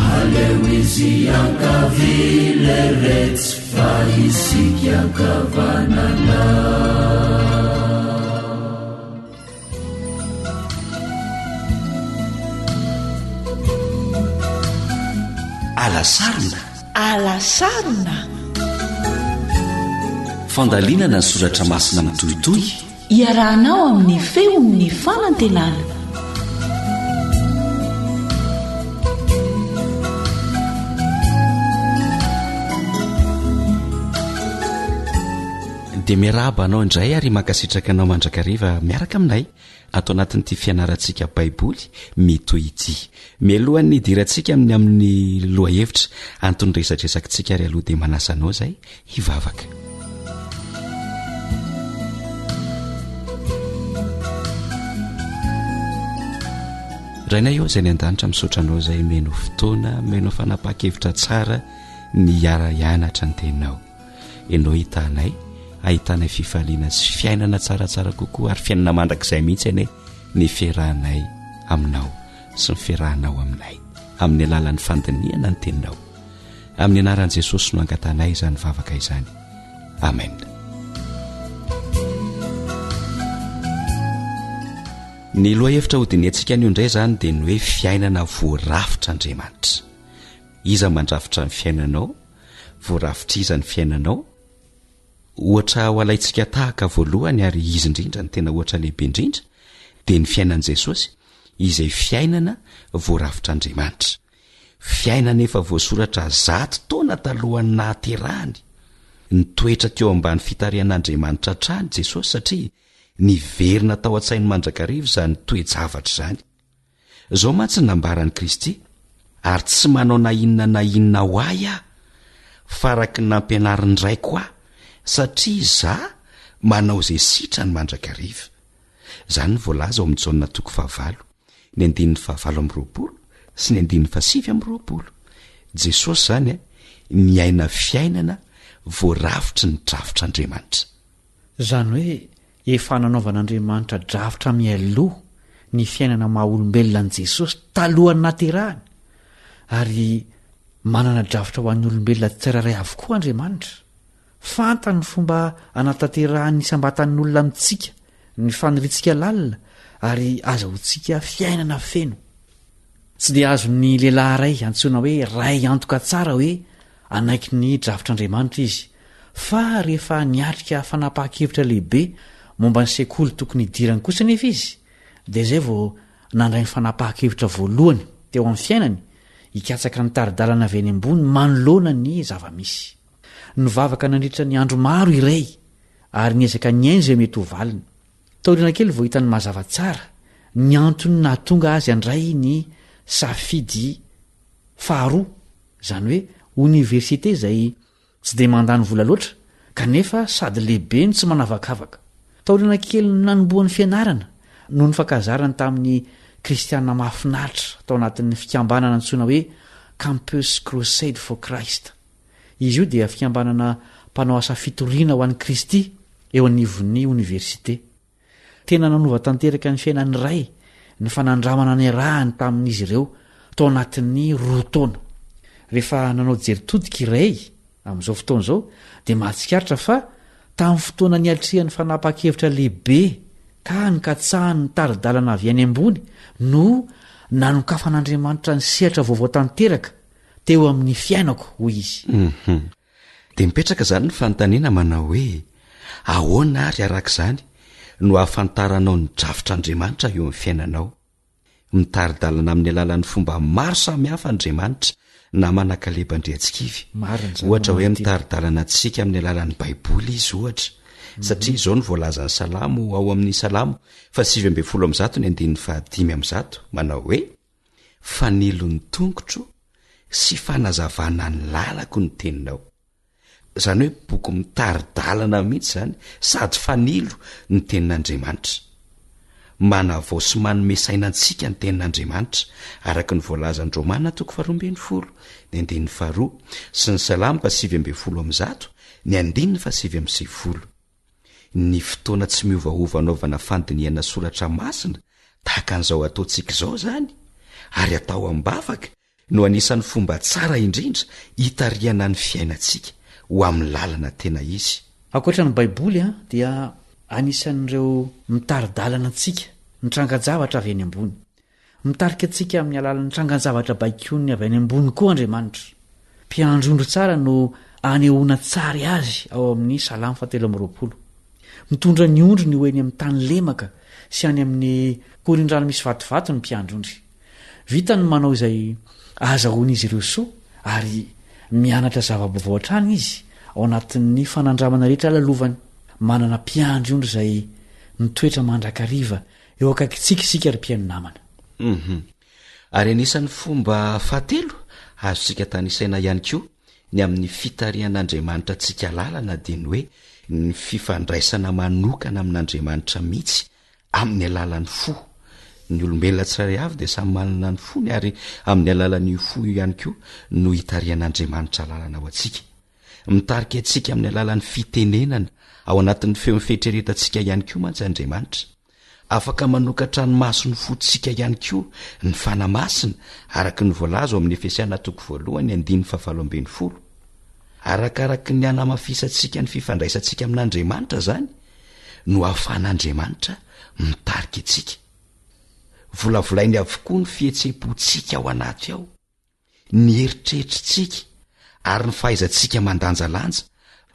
C: Aleo izy ankavia leretsy fa isika ankavanana.
E: Alasarona.
B: Alasarona.
E: Fandalinana ny soratra masina mitohitohy.
B: Iarahanao amin'ny feon'ny fanantenana.
E: Dia miarahaba anao indray ary mankasitraka anao mandrakariva miaraka aminay ato anatin'ity fianarantsika Baiboly mitohy ity. Mialohan'ny hidirantsika amin'ny amin'ny lohahevitra anton'ny resadresakitsika ary aloha dia manasa anao izay hivavaka. Rainay eo izay ny an-danitra misaotra anao izay meno fotoana, meno fanapahan-kevitra tsara ny hiara-hianatra ny teninao. Ianao hitanay, ahitanay fifaliana sy fiainana tsaratsara kokoa ary fiainana mandrakizay mihitsy anie ny fiarahanay aminao sy ny fiarahanao aminay amin'ny alalan'ny fandinihana ny teninao. Amin'ny anaran'i Jesosy no angatanay izany vavaka izany. Amen. Ny lohahevitra hodinihantsika anio indray izany dia ny hoe fiainana voarafitr'Andriamanitra. Iza mandrafitra ny fiainanao? Voarafitr'iza ny fiainanao? Ohatra ho alaintsika tahaka voalohany ary izy indrindra no tena ohatra lehibe indrindra dia ny fiainan'i Jesosy izay fiainana voarafitr'Andriamanitra. Fiainana efa voasoratra zato taona talohan'ny nahaterahany. Nitoetra teo ambany fitarihan'Andriamanitra hatrany Jesosy satria niverina tao an-tsainy mandrakariva izany toe-javatra izany. Izao mantsy no nambaran'i Kristy, Ary tsy manao na inona na inona ho ahy aho, fa araka ny nampianarin'ny Raiko ahy, satria izaho manao izay sitrany mandrakariva. Izany no voalaza ao amin'ny Jaona toko fahavalo, ny andininy fahavalo amby 20 sy ny andininy fahasivy amby 20. Jesosy izany niaina fiainana voarafitry ny drafitr'Andriamanitra.
I: Izany hoe efa nanaovan'Andriamanitra drafitra mialoha ny fiainana maha olombelona an'i Jesosy talohan'ny nahaterahany, ary manana drafitra ho an'ny olombelona tsirairay avokoa Andriamanitra. Fantany ny fomba anatanterahany ny isam-batan'olona amintsika ny faniriantsika lalina ary azahoantsika fiainana feno. Tsy dia azon'ny lehilahy iray antsoina hoe ray antoka tsara hoe Hanaiky ny drafitr'Andriamanitra izy, fa rehefa niatrika fanapahan-kevitra lehibe momba ny sekoly tokony hidirany kosa anefa izy, dia izay vao nandray ny fanapahan-kevitra voalohany teo amin'ny fiainany, hikatsaka ny tari-dalana avy any ambony manoloana ny zava-misy. Nivavaka nandritra ny andro maro i Ray, ary niezaka nihaino izay mety ho valiny. Taoriana kely vao hitany mazava tsara ny antony nahatonga azy handray ny safidy faharoa, izany hoe oniversite izay tsy dia mandany vola loatra kanefa sady lehibe no tsy manavakavaka. Taoriana kelin'ny nanombohan'ny fianarana no nifankazarany tamin'ny kristiana mahafinaritra tao anatin'ny fikambanana antsoina hoe Campus Crusade for Christ. Izy io dia fikambanana mpanao asa fitoriana ho an'i Kristy eo anivon'ny oniversite. Tena nanova tanteraka ny fiainan'ny Ray ny fanandramana niarahany tamin'izy ireo tao anatin'ny roa taona. Rehefa nanao jery todika i Ray amin'izao fotoana izao dia mahatsikaritra fa tamin'ny fotoana niatrehany fanapahan-kevitra lehibe ka nikatsahany ny tari-dalana avy any ambony no nanokafan'Andriamanitra ny sehatra vaovao tanteraka teo amin'ny fiainako, hoy izy.
E: Hum. Dia mipetraka izany ny fanontaniana manao hoe, ahoana ary araka izany no ahafantaranao ny drafitr'Andriamanitra eo amin'ny fiainanao? Mitari-dalana amin'ny alalan'ny fomba maro samihafa Andriamanitra, namana Kaleba Andriantsikivy.
I: Marina izany,
E: Ohatra hoe
I: namana Tiana.
E: mitari-dalana antsika amin'ny alalan'ny Baiboly Izy, ohatra. Satria izao no voalazan'ny Salamo ao amin'ny Salamo faha-119 ny andininy faha-105, manao hoe, Fanilo ny tongotro sy fanazavana ny lalako ny teninao. Izany hoe boky mitari-dalana mihitsy izany sady fanilo ny tenin'Andriamanitra. Manavao sy manome saina antsika ny tenin'Andriamanitra, araka ny voalazan'ny Romana toko faharoa ambin'ny folo, ny andininy faharoa, sy ny Salamo faha-119, ny andininy faha-99. Ny fotoana tsy miovaova anaovana fandinihana soratra masina tahaka an'izao ataontsika izao izany, ary atao am-bavaka, no anisan'ny fomba tsara indrindra hitarihana ny fiainantsika ho amin'ny lalana tena izy.
I: Ankoatra ny Baiboly dia anisan'ireo mitari-dalana antsika ny trangan-javatra avy any ambony. Mitarika antsika amin'ny alalan'ny trangan-javatra baikoin'ny avy any ambony koa Andriamanitra. Mpiandry ondry tsara no anehoana tsary azy ao amin'ny Salamo fahatelo amby 20. Mitondra ny ondriny ho eny amin'ny tany lemaka sy any amin'ny korindrano misy vatovato ny mpiandry ondry. Vitany ny manao izay ahazahoan'izy ireo soa ary mianatra zava-baovao hatrany izy ao anatin'ny fanandramana rehetra lalovany. Manana mpiandry ondry izay mitoetra mandrakariva Eo akaikintsika isika ry mpihaino namana.
E: Hum. Ary anisan'ny fomba fahatelo azontsika tanisaina ihany koa ny amin'ny fitarihan'Andriamanitra antsika lalana dia ny hoe ny fifandraisana manokana amin'Andriamanitra mihitsy amin'ny alalan'ny fo. Ny olombelona tsirairay avy dia samy manana ny fony ary amin'ny alalan'io fo io ihany koa no hitarihan'Andriamanitra lalana ho antsika. Mitarika antsika amin'ny alalan'ny fitenenana ao anatin'ny feon'ny fieritreretantsika ihany koa mantsy Andriamanitra. Afaka manokatra ny mason'ny fontsika ihany koa ny Fanahy Masina, araka ny voalaza ao amin'ny Efesiana toko voalohany andininy fahavalo ambin'ny folo. Arakaraky ny hanamafisantsika ny fifandraisantsika amin'Andriamanitra izany no ahafahan'Andriamanitra mitarika antsika. Volavolainy avokoa ny fihetseham-pontsika ao anaty ao. ny eritreritritsika ary ny fahaizantsika mandanjalanja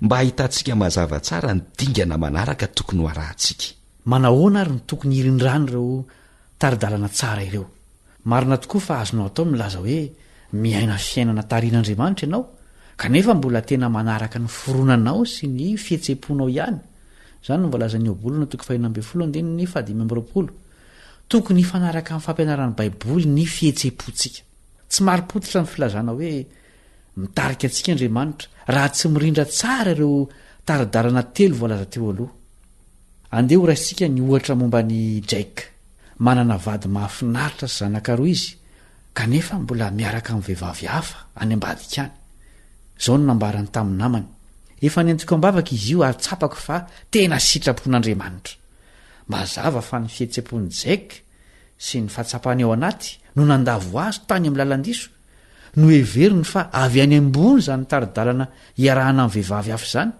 E: mba hahitantsika mazava tsara ny dingana manaraka tokony ho arahantsika.
I: Manahoana ary no tokony hirindran'ireo tari-dalana tsara ireo? Marina tokoa fa azonao atao ny milaza hoe miaina fiainana tarihin'Andriamanitra ianao, kanefa mbola tena manaraka ny fironanao sy ny fihetseham-ponao ihany. Izany no voalazan'ny Ohabolana toko fahenina ambin'ny folo andininy fahadimy amby 20. Tokony hifanaraka amin'ny fampianaran'ny Baiboly ny fihetseham-pontsika. Tsy marim-pototra ny filazana hoe mitarika antsika Andriamanitra, raha tsy mirindra tsara ireo tari-dalana telo voalaza teo aloha. Andeha horaisintsika ny ohatra momba an'i Jake. Manana vady mahafinaritra sy zanaka roa izy, kanefa mbola miaraka amin'ny vehivavy hafa any ambadika any. Izao no nambarany tamin'ny namany, Efa nentiko am-bavaka izy io ary tsapako fa tena sitrapon'Andriamanitra. Mazava fa ny fihetseham-pon'i Jake sy ny fahatsapany ao anaty no nandavo azy tany amin'ny lalan-diso. Noheveriny fa avy any ambony izany tari-dalana iarahana amin'ny vehivavy hafa izany,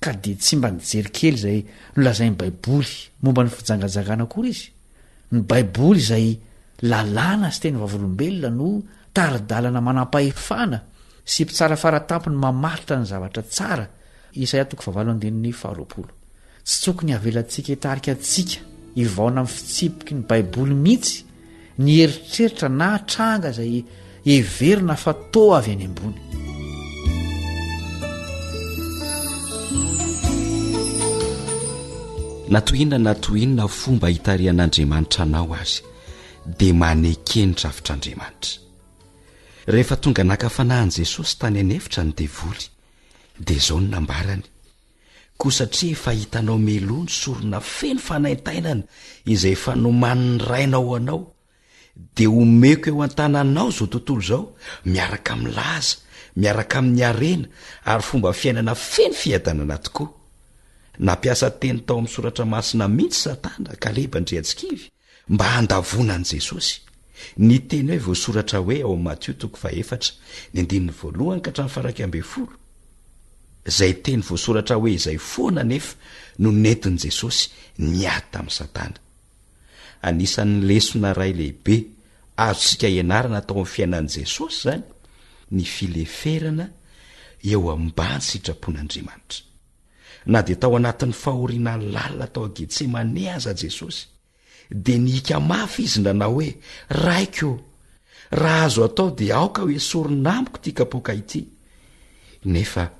I: ka dia tsy mba nijery kely izay nolazain'ny Baiboly momba ny fijangajangana akory izy. Ny Baiboly izay lalàna sy teny vavolombelona no tari-dalana manam-pahefana sy mpitsara faratampony mamaritra ny zavatra tsara, Isaia toko fahavalo andininy faharoapolo. Tsy tokony havelantsika hitarika antsika hivaona amin'ny fitsipiky ny Baiboly mihitsy ny eritreritra na tranga izay heverina fa toa avy any ambony.
E: Na toy inona na toy inona fomba hitarihan'Andriamanitra anao aza, dia maneke ny drafitr'Andriamanitra. Rehefa tonga naka fanahy an'i Jesosy tany an'efitra ny devoly, dia izao no nambarany, Koa satria efa hitanao mialoha ny sorona feno fanaintainana izay efa nomanin'ny Rainao ho anao, dia omeko eo an-tananao izao tontolo izao, miaraka amin'ny laza, miaraka amin'ny harena ary fomba fiainana feno fiadanana tokoa. Nampiasa teny tao amin'ny Soratra Masina mihitsy Satana, Kaleba Andriantsikivy, mba handavoana an'i Jesosy. Ny teny hoe voasoratra hoe ao amin'ny Matio toko fahefatra, ny andininy voalohany ka hatramin'ny faha-11. Izay teny voasoratra hoe izay foana anefa no nentin'i Jesosy niady tamin'i Satana. Anisan'ny lesona iray lehibe azontsika ianarana tao amin'ny fiainan'i Jesosy izany ny fileferana eo ambany sitrapon'Andriamanitra. Na dia tao anatin'ny fahoriana lalina tao Getsemane aza Jesosy, dia nihika mafy izy nanao hoe, Raiko ô, raha azo atao dia aoka hoesorina amiko ity kapoaka ity. Nefa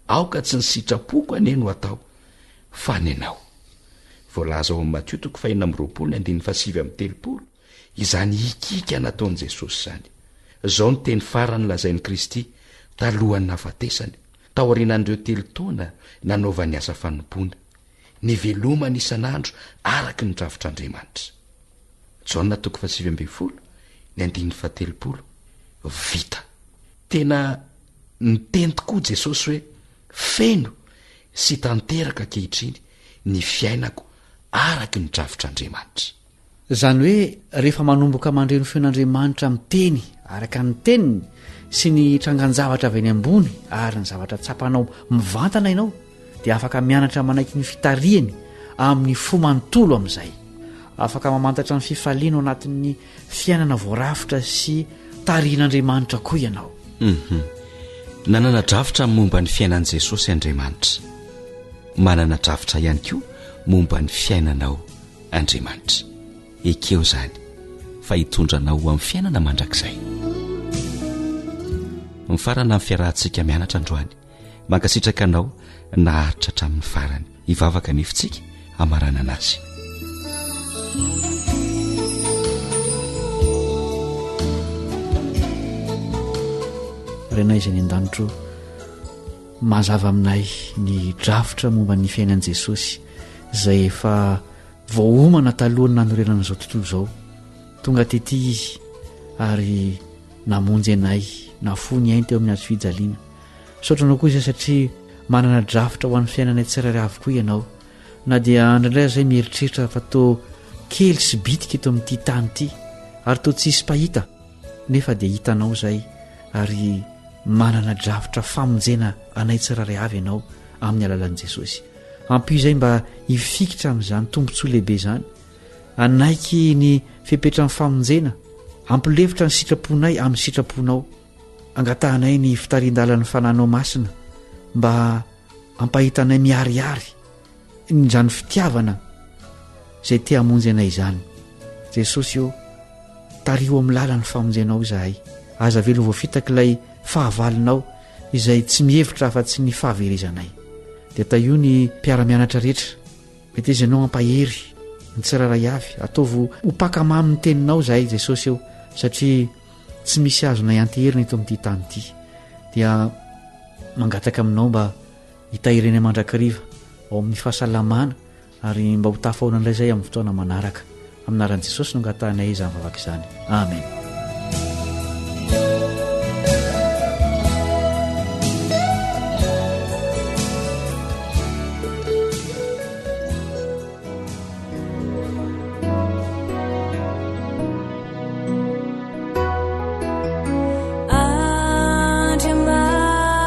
E: aoka tsy ny sitrapoko anie no atao, fa ny anao. Voalaza ao amin'ny Matio toko fahenina amby roapolo ny andininy fahasivy amby telopolo izany hikiaka nataon'i Jesosy izany. Izao no teny farany lazain'i Kristy talohan'ny nahafatesany, taorianan'ireo telo taona nanaovany asa fanompoana, Nivelomany isan'andro araka ny drafitr'Andriamanitra. Jaona toko fahasivy ambin'ny folo, ny andininy fahatelopolo, Vita. Tena niteny tokoa Jesosy hoe, Feno sy tanteraka ankehitriny ny fiainako araka ny drafitr'Andriamanitra.
I: Izany hoe rehefa manomboka mandre ny feon'Andriamanitra miteny araka ny teniny sy ny trangan-javatra avy any ambony ary ny zavatra tsapanao mivantana ianao dia afaka mianatra manaiky ny fitarihany amin'ny fo manontolo amin'izay. Afaka mamantatra ny fifaliana ao anatin'ny fiainana voarafitra sy tarihin'Andriamanitra koa ianao.
E: Hum. Nanana drafitra momba ny fiainan'i Jesosy Andriamanitra. Manana drafitra ihany koa momba ny fiainanao Andriamanitra. Ekeo izany fa hitondra anao ho amin'ny fiainana mandrakizay. Mifarana ny fiarahantsika mianatra androany. Mankasitraka anao naharitra hatramin'ny farany. Hivavaka anefa isika hamaranana azy.
I: Rainay izay any an-danitro, mazava aminay ny drafitra momba ny fiainan'i Jesosy izay efa voaomana talohan'ny nanorenana izao tontolo izao. Tonga tety izy ary namonjy anay, nafoy ny ainy teo amin'ny hazo fijaliana. Misaotra anao koa izay satria manana drafitra ho an'ny fiainanay tsirairay avy koa ianao. Na dia indraindray aza izay mieritreritra fa toa kely sy bitika eto amin'ity tany ity ary toa tsy hisy mpahita nefa dia hitanao izay ary manana drafitra famonjena anay tsirairay avy ianao amin'ny alalan'i Jesosy. Ampio izay mba hifikitra amin'izany tombontsoa lehibe izany. Hanaiky ny fepetran'ny famonjena, hampilefitra ny sitraponay amin'ny sitraponao. Angatahanay ny fitarihin-dalan'ny Fanahinao Masina mba hampahitanay miharihary izany fitiavana izay te hamonjy anay izany. Jesosy ô, tariho amin'ny lalan'ny famonjenao izahay. Aza avela ho voafitak'ilay fahavalonao izay tsy mihevitra afa-tsy ny fahaverezanay. Dia tahio ny mpiara-mianatra rehetra. Meteza ianao hampahery ny tsirairay avy. Ataovy ho mpakamamy ny teninao izahay Jesosy ô, satria tsy misy azonay anteherina eto amin'ity tany ity. Dia mangataka aminao mba hitahirenay mandrakariva ao amin'ny fahasalamana ary mba ho tafahoana indray izay amin'ny fotoana manaraka. Amin'ny anaran'i Jesosy no angatahanay izany vavaka izany. Amen.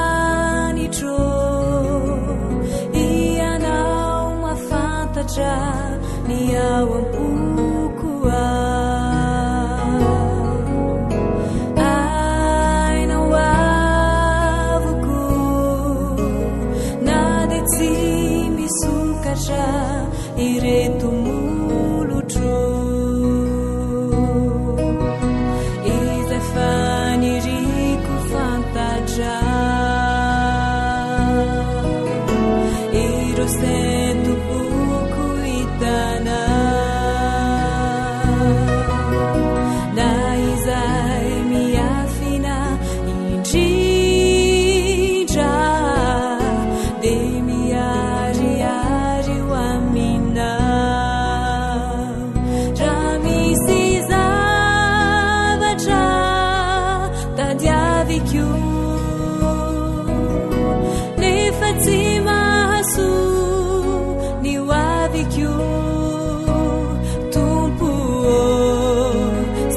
D: Andriamanitro, Ianao mahafantatra ny ao am-poko ao. Ainao avokoa na dia tsy misokatra ireto molotro. Izay faniriako fantatra. Ireo sento-poko. Tadiaviko Tompo ô,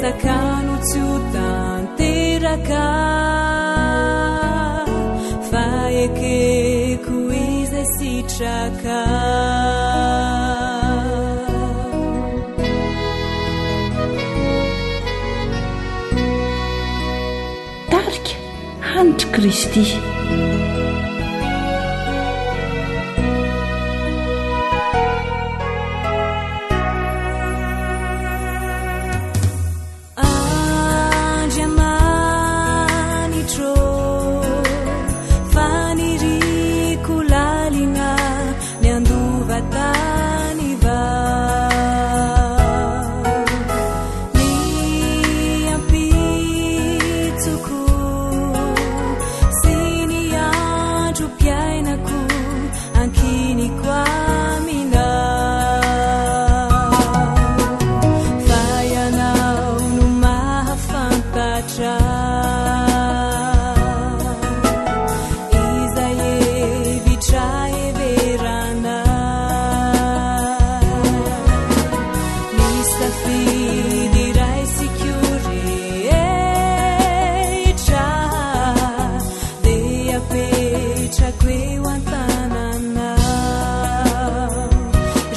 D: sakano tsy ho tanteraka fa ekeko izay sitraka.
B: Tarika Hanitry Kristy.
D: Andriamanitro faniriako lalina ny handova tany vao ny ampitsoko sy ny androm-piainako ankiniko aminao fa ianao no mahafantatra izay hevitra heverana ny safidy raisiko rehetra dia apetrako eo an-tananao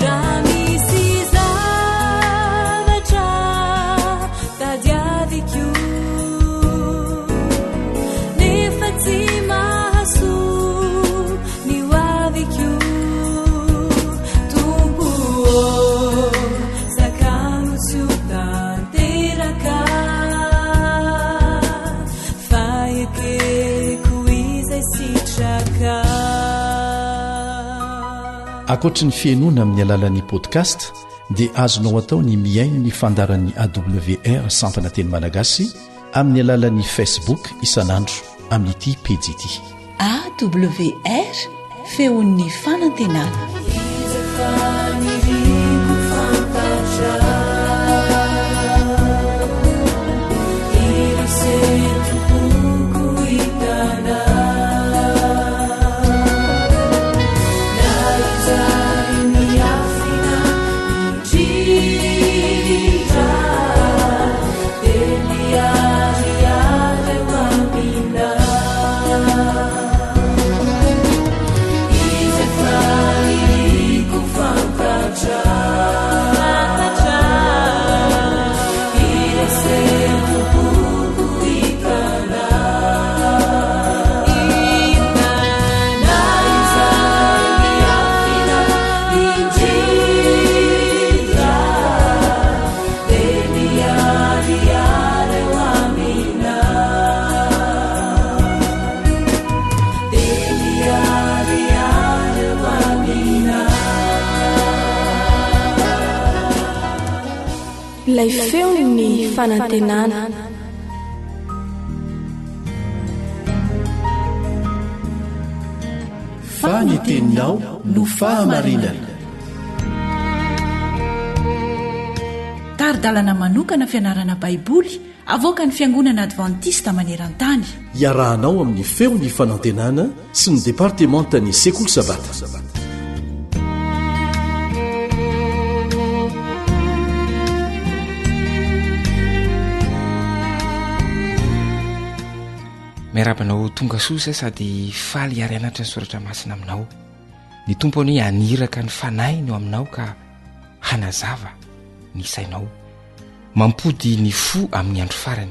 D: raha misy zavatra tadiaviko nefa tsy mahasoa ny hoaviko Tompo ô sakano tsy ho tanteraka fa ekeko izay sitraka.
F: Ankoatry ny fihainoana amin'ny alalan'ny podcast dia azonao atao ny mihaino ny fandaharan'ny AWR sampana teny malagasy amin'ny alalan'ny Facebook isan'andro amin'ity pejy ity.
B: AWR, feon'ny fanantenana.
D: Izay faniriako fantatra Ireo sento-poko hitanao Na izay miafina indrindra Dia miharihary eo aminao Izay faniriako fantatra Ireo sento-poko hitanao Na izay miafina indrindra Dia miharihary eo aminao Dia miharihary eo aminao.
H: Ilay feon'ny fanantenana.
F: Fa ny teninao no fahamarinana.
B: Tari-dalana manokana fianarana Baiboly avoakan'ny Fiangonana Advantista maneran-tany.
F: Iarahanao amin'ny Feon'ny Fanantenana sy ny Departemantan'ny Sekoly Sabata.
J: Miarahaba anao tonga soa izay sady faly hiara-hianatra ny soratra masina aminao. Ny Tompo anie haniraka ny fanahiny eo aminao ka hanazava ny sainao. Mampody ny fo amin'ny andro farany.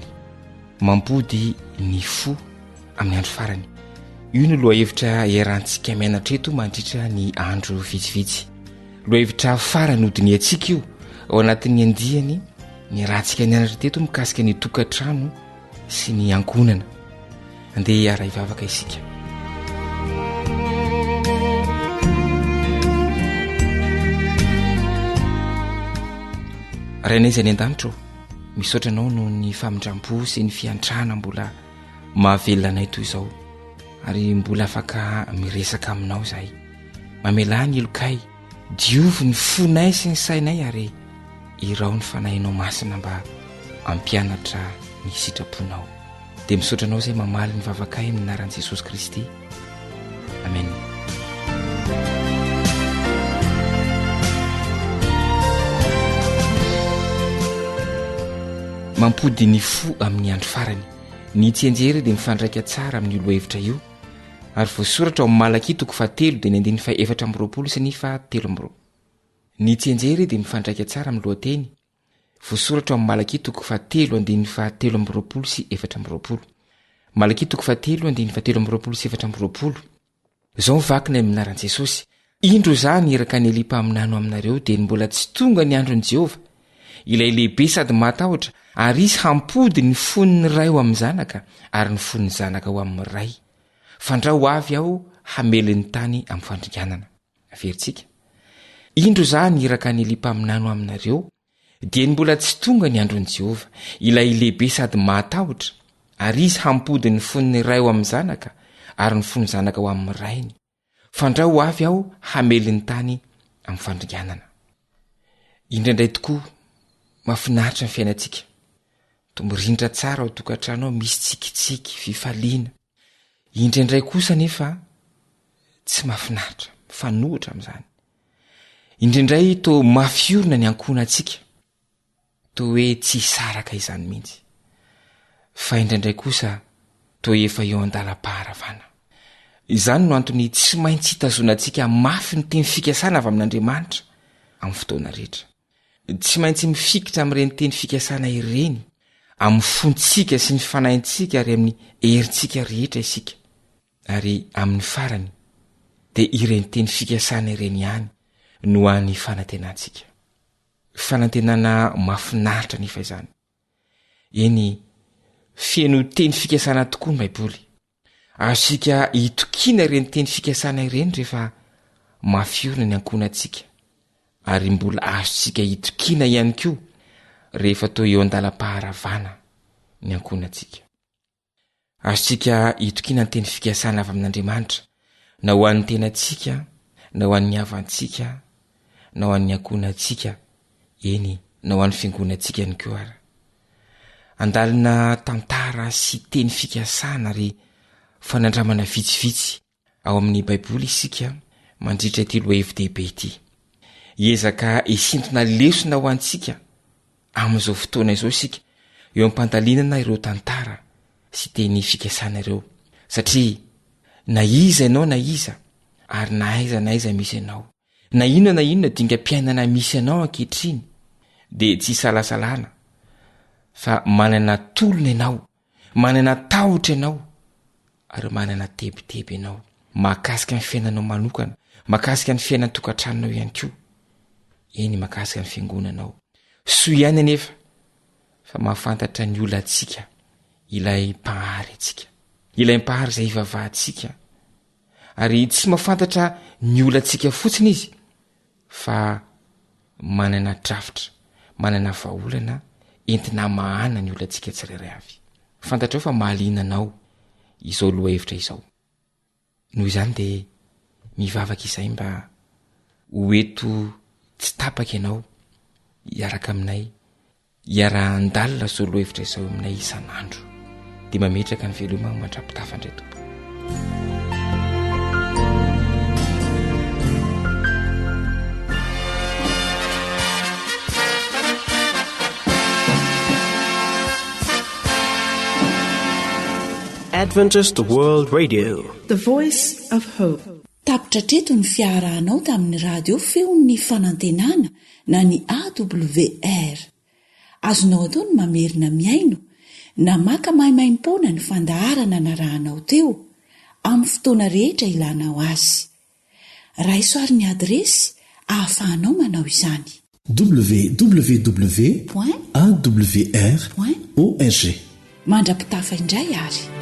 J: Mampody ny fo amin'ny andro farany. Io no lohahevitra iarahantsika mianatra eto mandritra ny andro vitsivitsy. Lohahevitra farany hodinihantsika io ao anatin'ny andiany niarahantsika nianatra teto mikasika ny tokantrano sy ny ankohonana. Andeha hiara-hivavaka isika. Rainay izay any an-danitra ô, misaotra anao noho ny famindram-po sy ny fiantrana mbola mahavelona anay toy izao ary mbola afaka miresaka aminao izahay. Mamelà ny helokay, diovy ny fonay sy ny sainay ary irao ny fanahinao masina mba hampianatra ny sitraponao. Dia misaotra anao izay mamaly ny vavakay amin'ny anaran'i Jesosy Kristy. Amen. Mampody ny fo amin'ny andro farany. Ny tsianjery dia mifandraika tsara amin'io lohahevitra io ary voasoratra ao amin'ny Malakia toko fahatelo dia ny andininy faha 24 sy ny faha 23. Ny tsianjery dia mifandraika tsara amin'ny lohateny voasoratra ao amin'ny Malakia toko fahatelo andininy faha 23 sy 24. Malakia toko fahatelo andininy faha 23 sy 24. Izao ny vakina amin'ny anaran'i Jesosy, Indro izaho niraka an'i Elia mpaminany ho aminareo dieny mbola tsy tonga ny andron'i Jehovah, ilay lehibe sady mahatahotra, ary izy hampody ny fon'ny ray ho amin'ny zanaka ary ny fon'ny zanaka ho amin'ny ray, fandrao ho avy aho hamely ny tany amin'ny fandringanana. Averintsika. Indro izaho niraka an'i Elia mpaminany ho aminareo, Dieny mbola tsy tonga ny andron'i Jehovah, ilay lehibe sady mahatahotra, ary izy hampody ny fon'ny ray ho amin'ny zanaka, ary ny fon'ny zanaka ho amin'ny rainy. Fandrao ho avy aho hamely ny tany amin'ny fandringanana. Indraindray tokoa, mahafinaritra ny fiainantsika. Toa mirindra tsara ao an-tokantrano ao, misy tsikitsiky, fifaliana. Indraindray kosa anefa, tsy mahafinaritra, mifanohitra amin'izany. Indraindray toa mafy orina ny ankohonantsika, toa hoe tsy hisaraka izany mihitsy. Fa indraindray kosa toa efa eo an-dalam-paharavana. Izany no antony tsy maintsy hitazonantsika mafy ny teny fikasana avy amin'Andriamanitra amin'ny fotoana rehetra. Tsy maintsy mifikitra amin'ireny teny fikasana ireny amin'ny fontsika sy ny fanahintsika ary amin'ny herintsika rehetra isika. Ary amin'ny farany, dia ireny teny fikasana ireny ihany no hany fanantenantsika. Fanantenana mahafinaritra anefa izany. Eny, feno teny fikasana tokoa ny Baiboly. Azontsika itokiana ireny teny fikasana ireny rehefa mafy orina ny ankohonantsika, ary mbola azontsika itokiana ihany koa rehefa toa eo an-dalam-paharavana ny ankohonantsika. Azontsika itokiana ny teny fikasana avy amin'Andriamanitra, na ho an'ny tenantsika, na ho an'ny havantsika, na ho an'ny ankohonantsika, eny, na ho an'ny fiangonantsika ihany koa ara. Andalina tantara sy teny fikasana ary fanandramana vitsivitsy ao amin'ny Baiboly isika mandritra ity lohahevi-dehibe ity. Hiezaka hisintona lesona ho antsika amin'izao fotoana izao isika eo am-pandalinana ireo tantara sy teny fikasana ireo, satria na iza ianao na iza, ary na aiza na aiza misy anao, na inona na inona dingam-piainana misy anao ankehitriny, dia tsy isalasalana fa manana tolona ianao Manana tahotra ianao ary manana tebiteby ianao mahakasika ny fiainanao manokana, mahakasika ny fiainan-tokantranonao ihany koa, eny mahakasika ny fiangonanao. Soa ihany anefa fa mahafantatra ny olantsika ilay Mpahary antsika, ilay Mpahary izay ivavahantsika, ary tsy mahafantatra ny olantsika fotsiny izy fa manana drafitra, manana vahaolana entina hamahana ny olantsika tsirairay avy. Fantatrao fa mahaliana anao izao lohahevitra izao. Noho izany dia mivavaka izahay mba ho eto tsy tapaka ianao hiaraka aminay Hiaraha-handalina izao lohahevitra izao aminay isan'andro. Dia mametraka ny veloma mandra-pitafa indray tompoko.
A: Adventist World Radio.
H: The Voice of Hope.
B: Tapitra hatreto ny fiarahanao tamin'ny radio feon'ny fanantenana na ny AWR. Azonao atao ny mamerina mihaino na maka maimaimpoana ny fandaharana narahanao teo, amin'ny fotoana rehetra ilanao azy. Raiso àry ny adiresy ahafahanao manao izany.
F: www. Awr. Org.
B: Mandra-pitafa indray ary.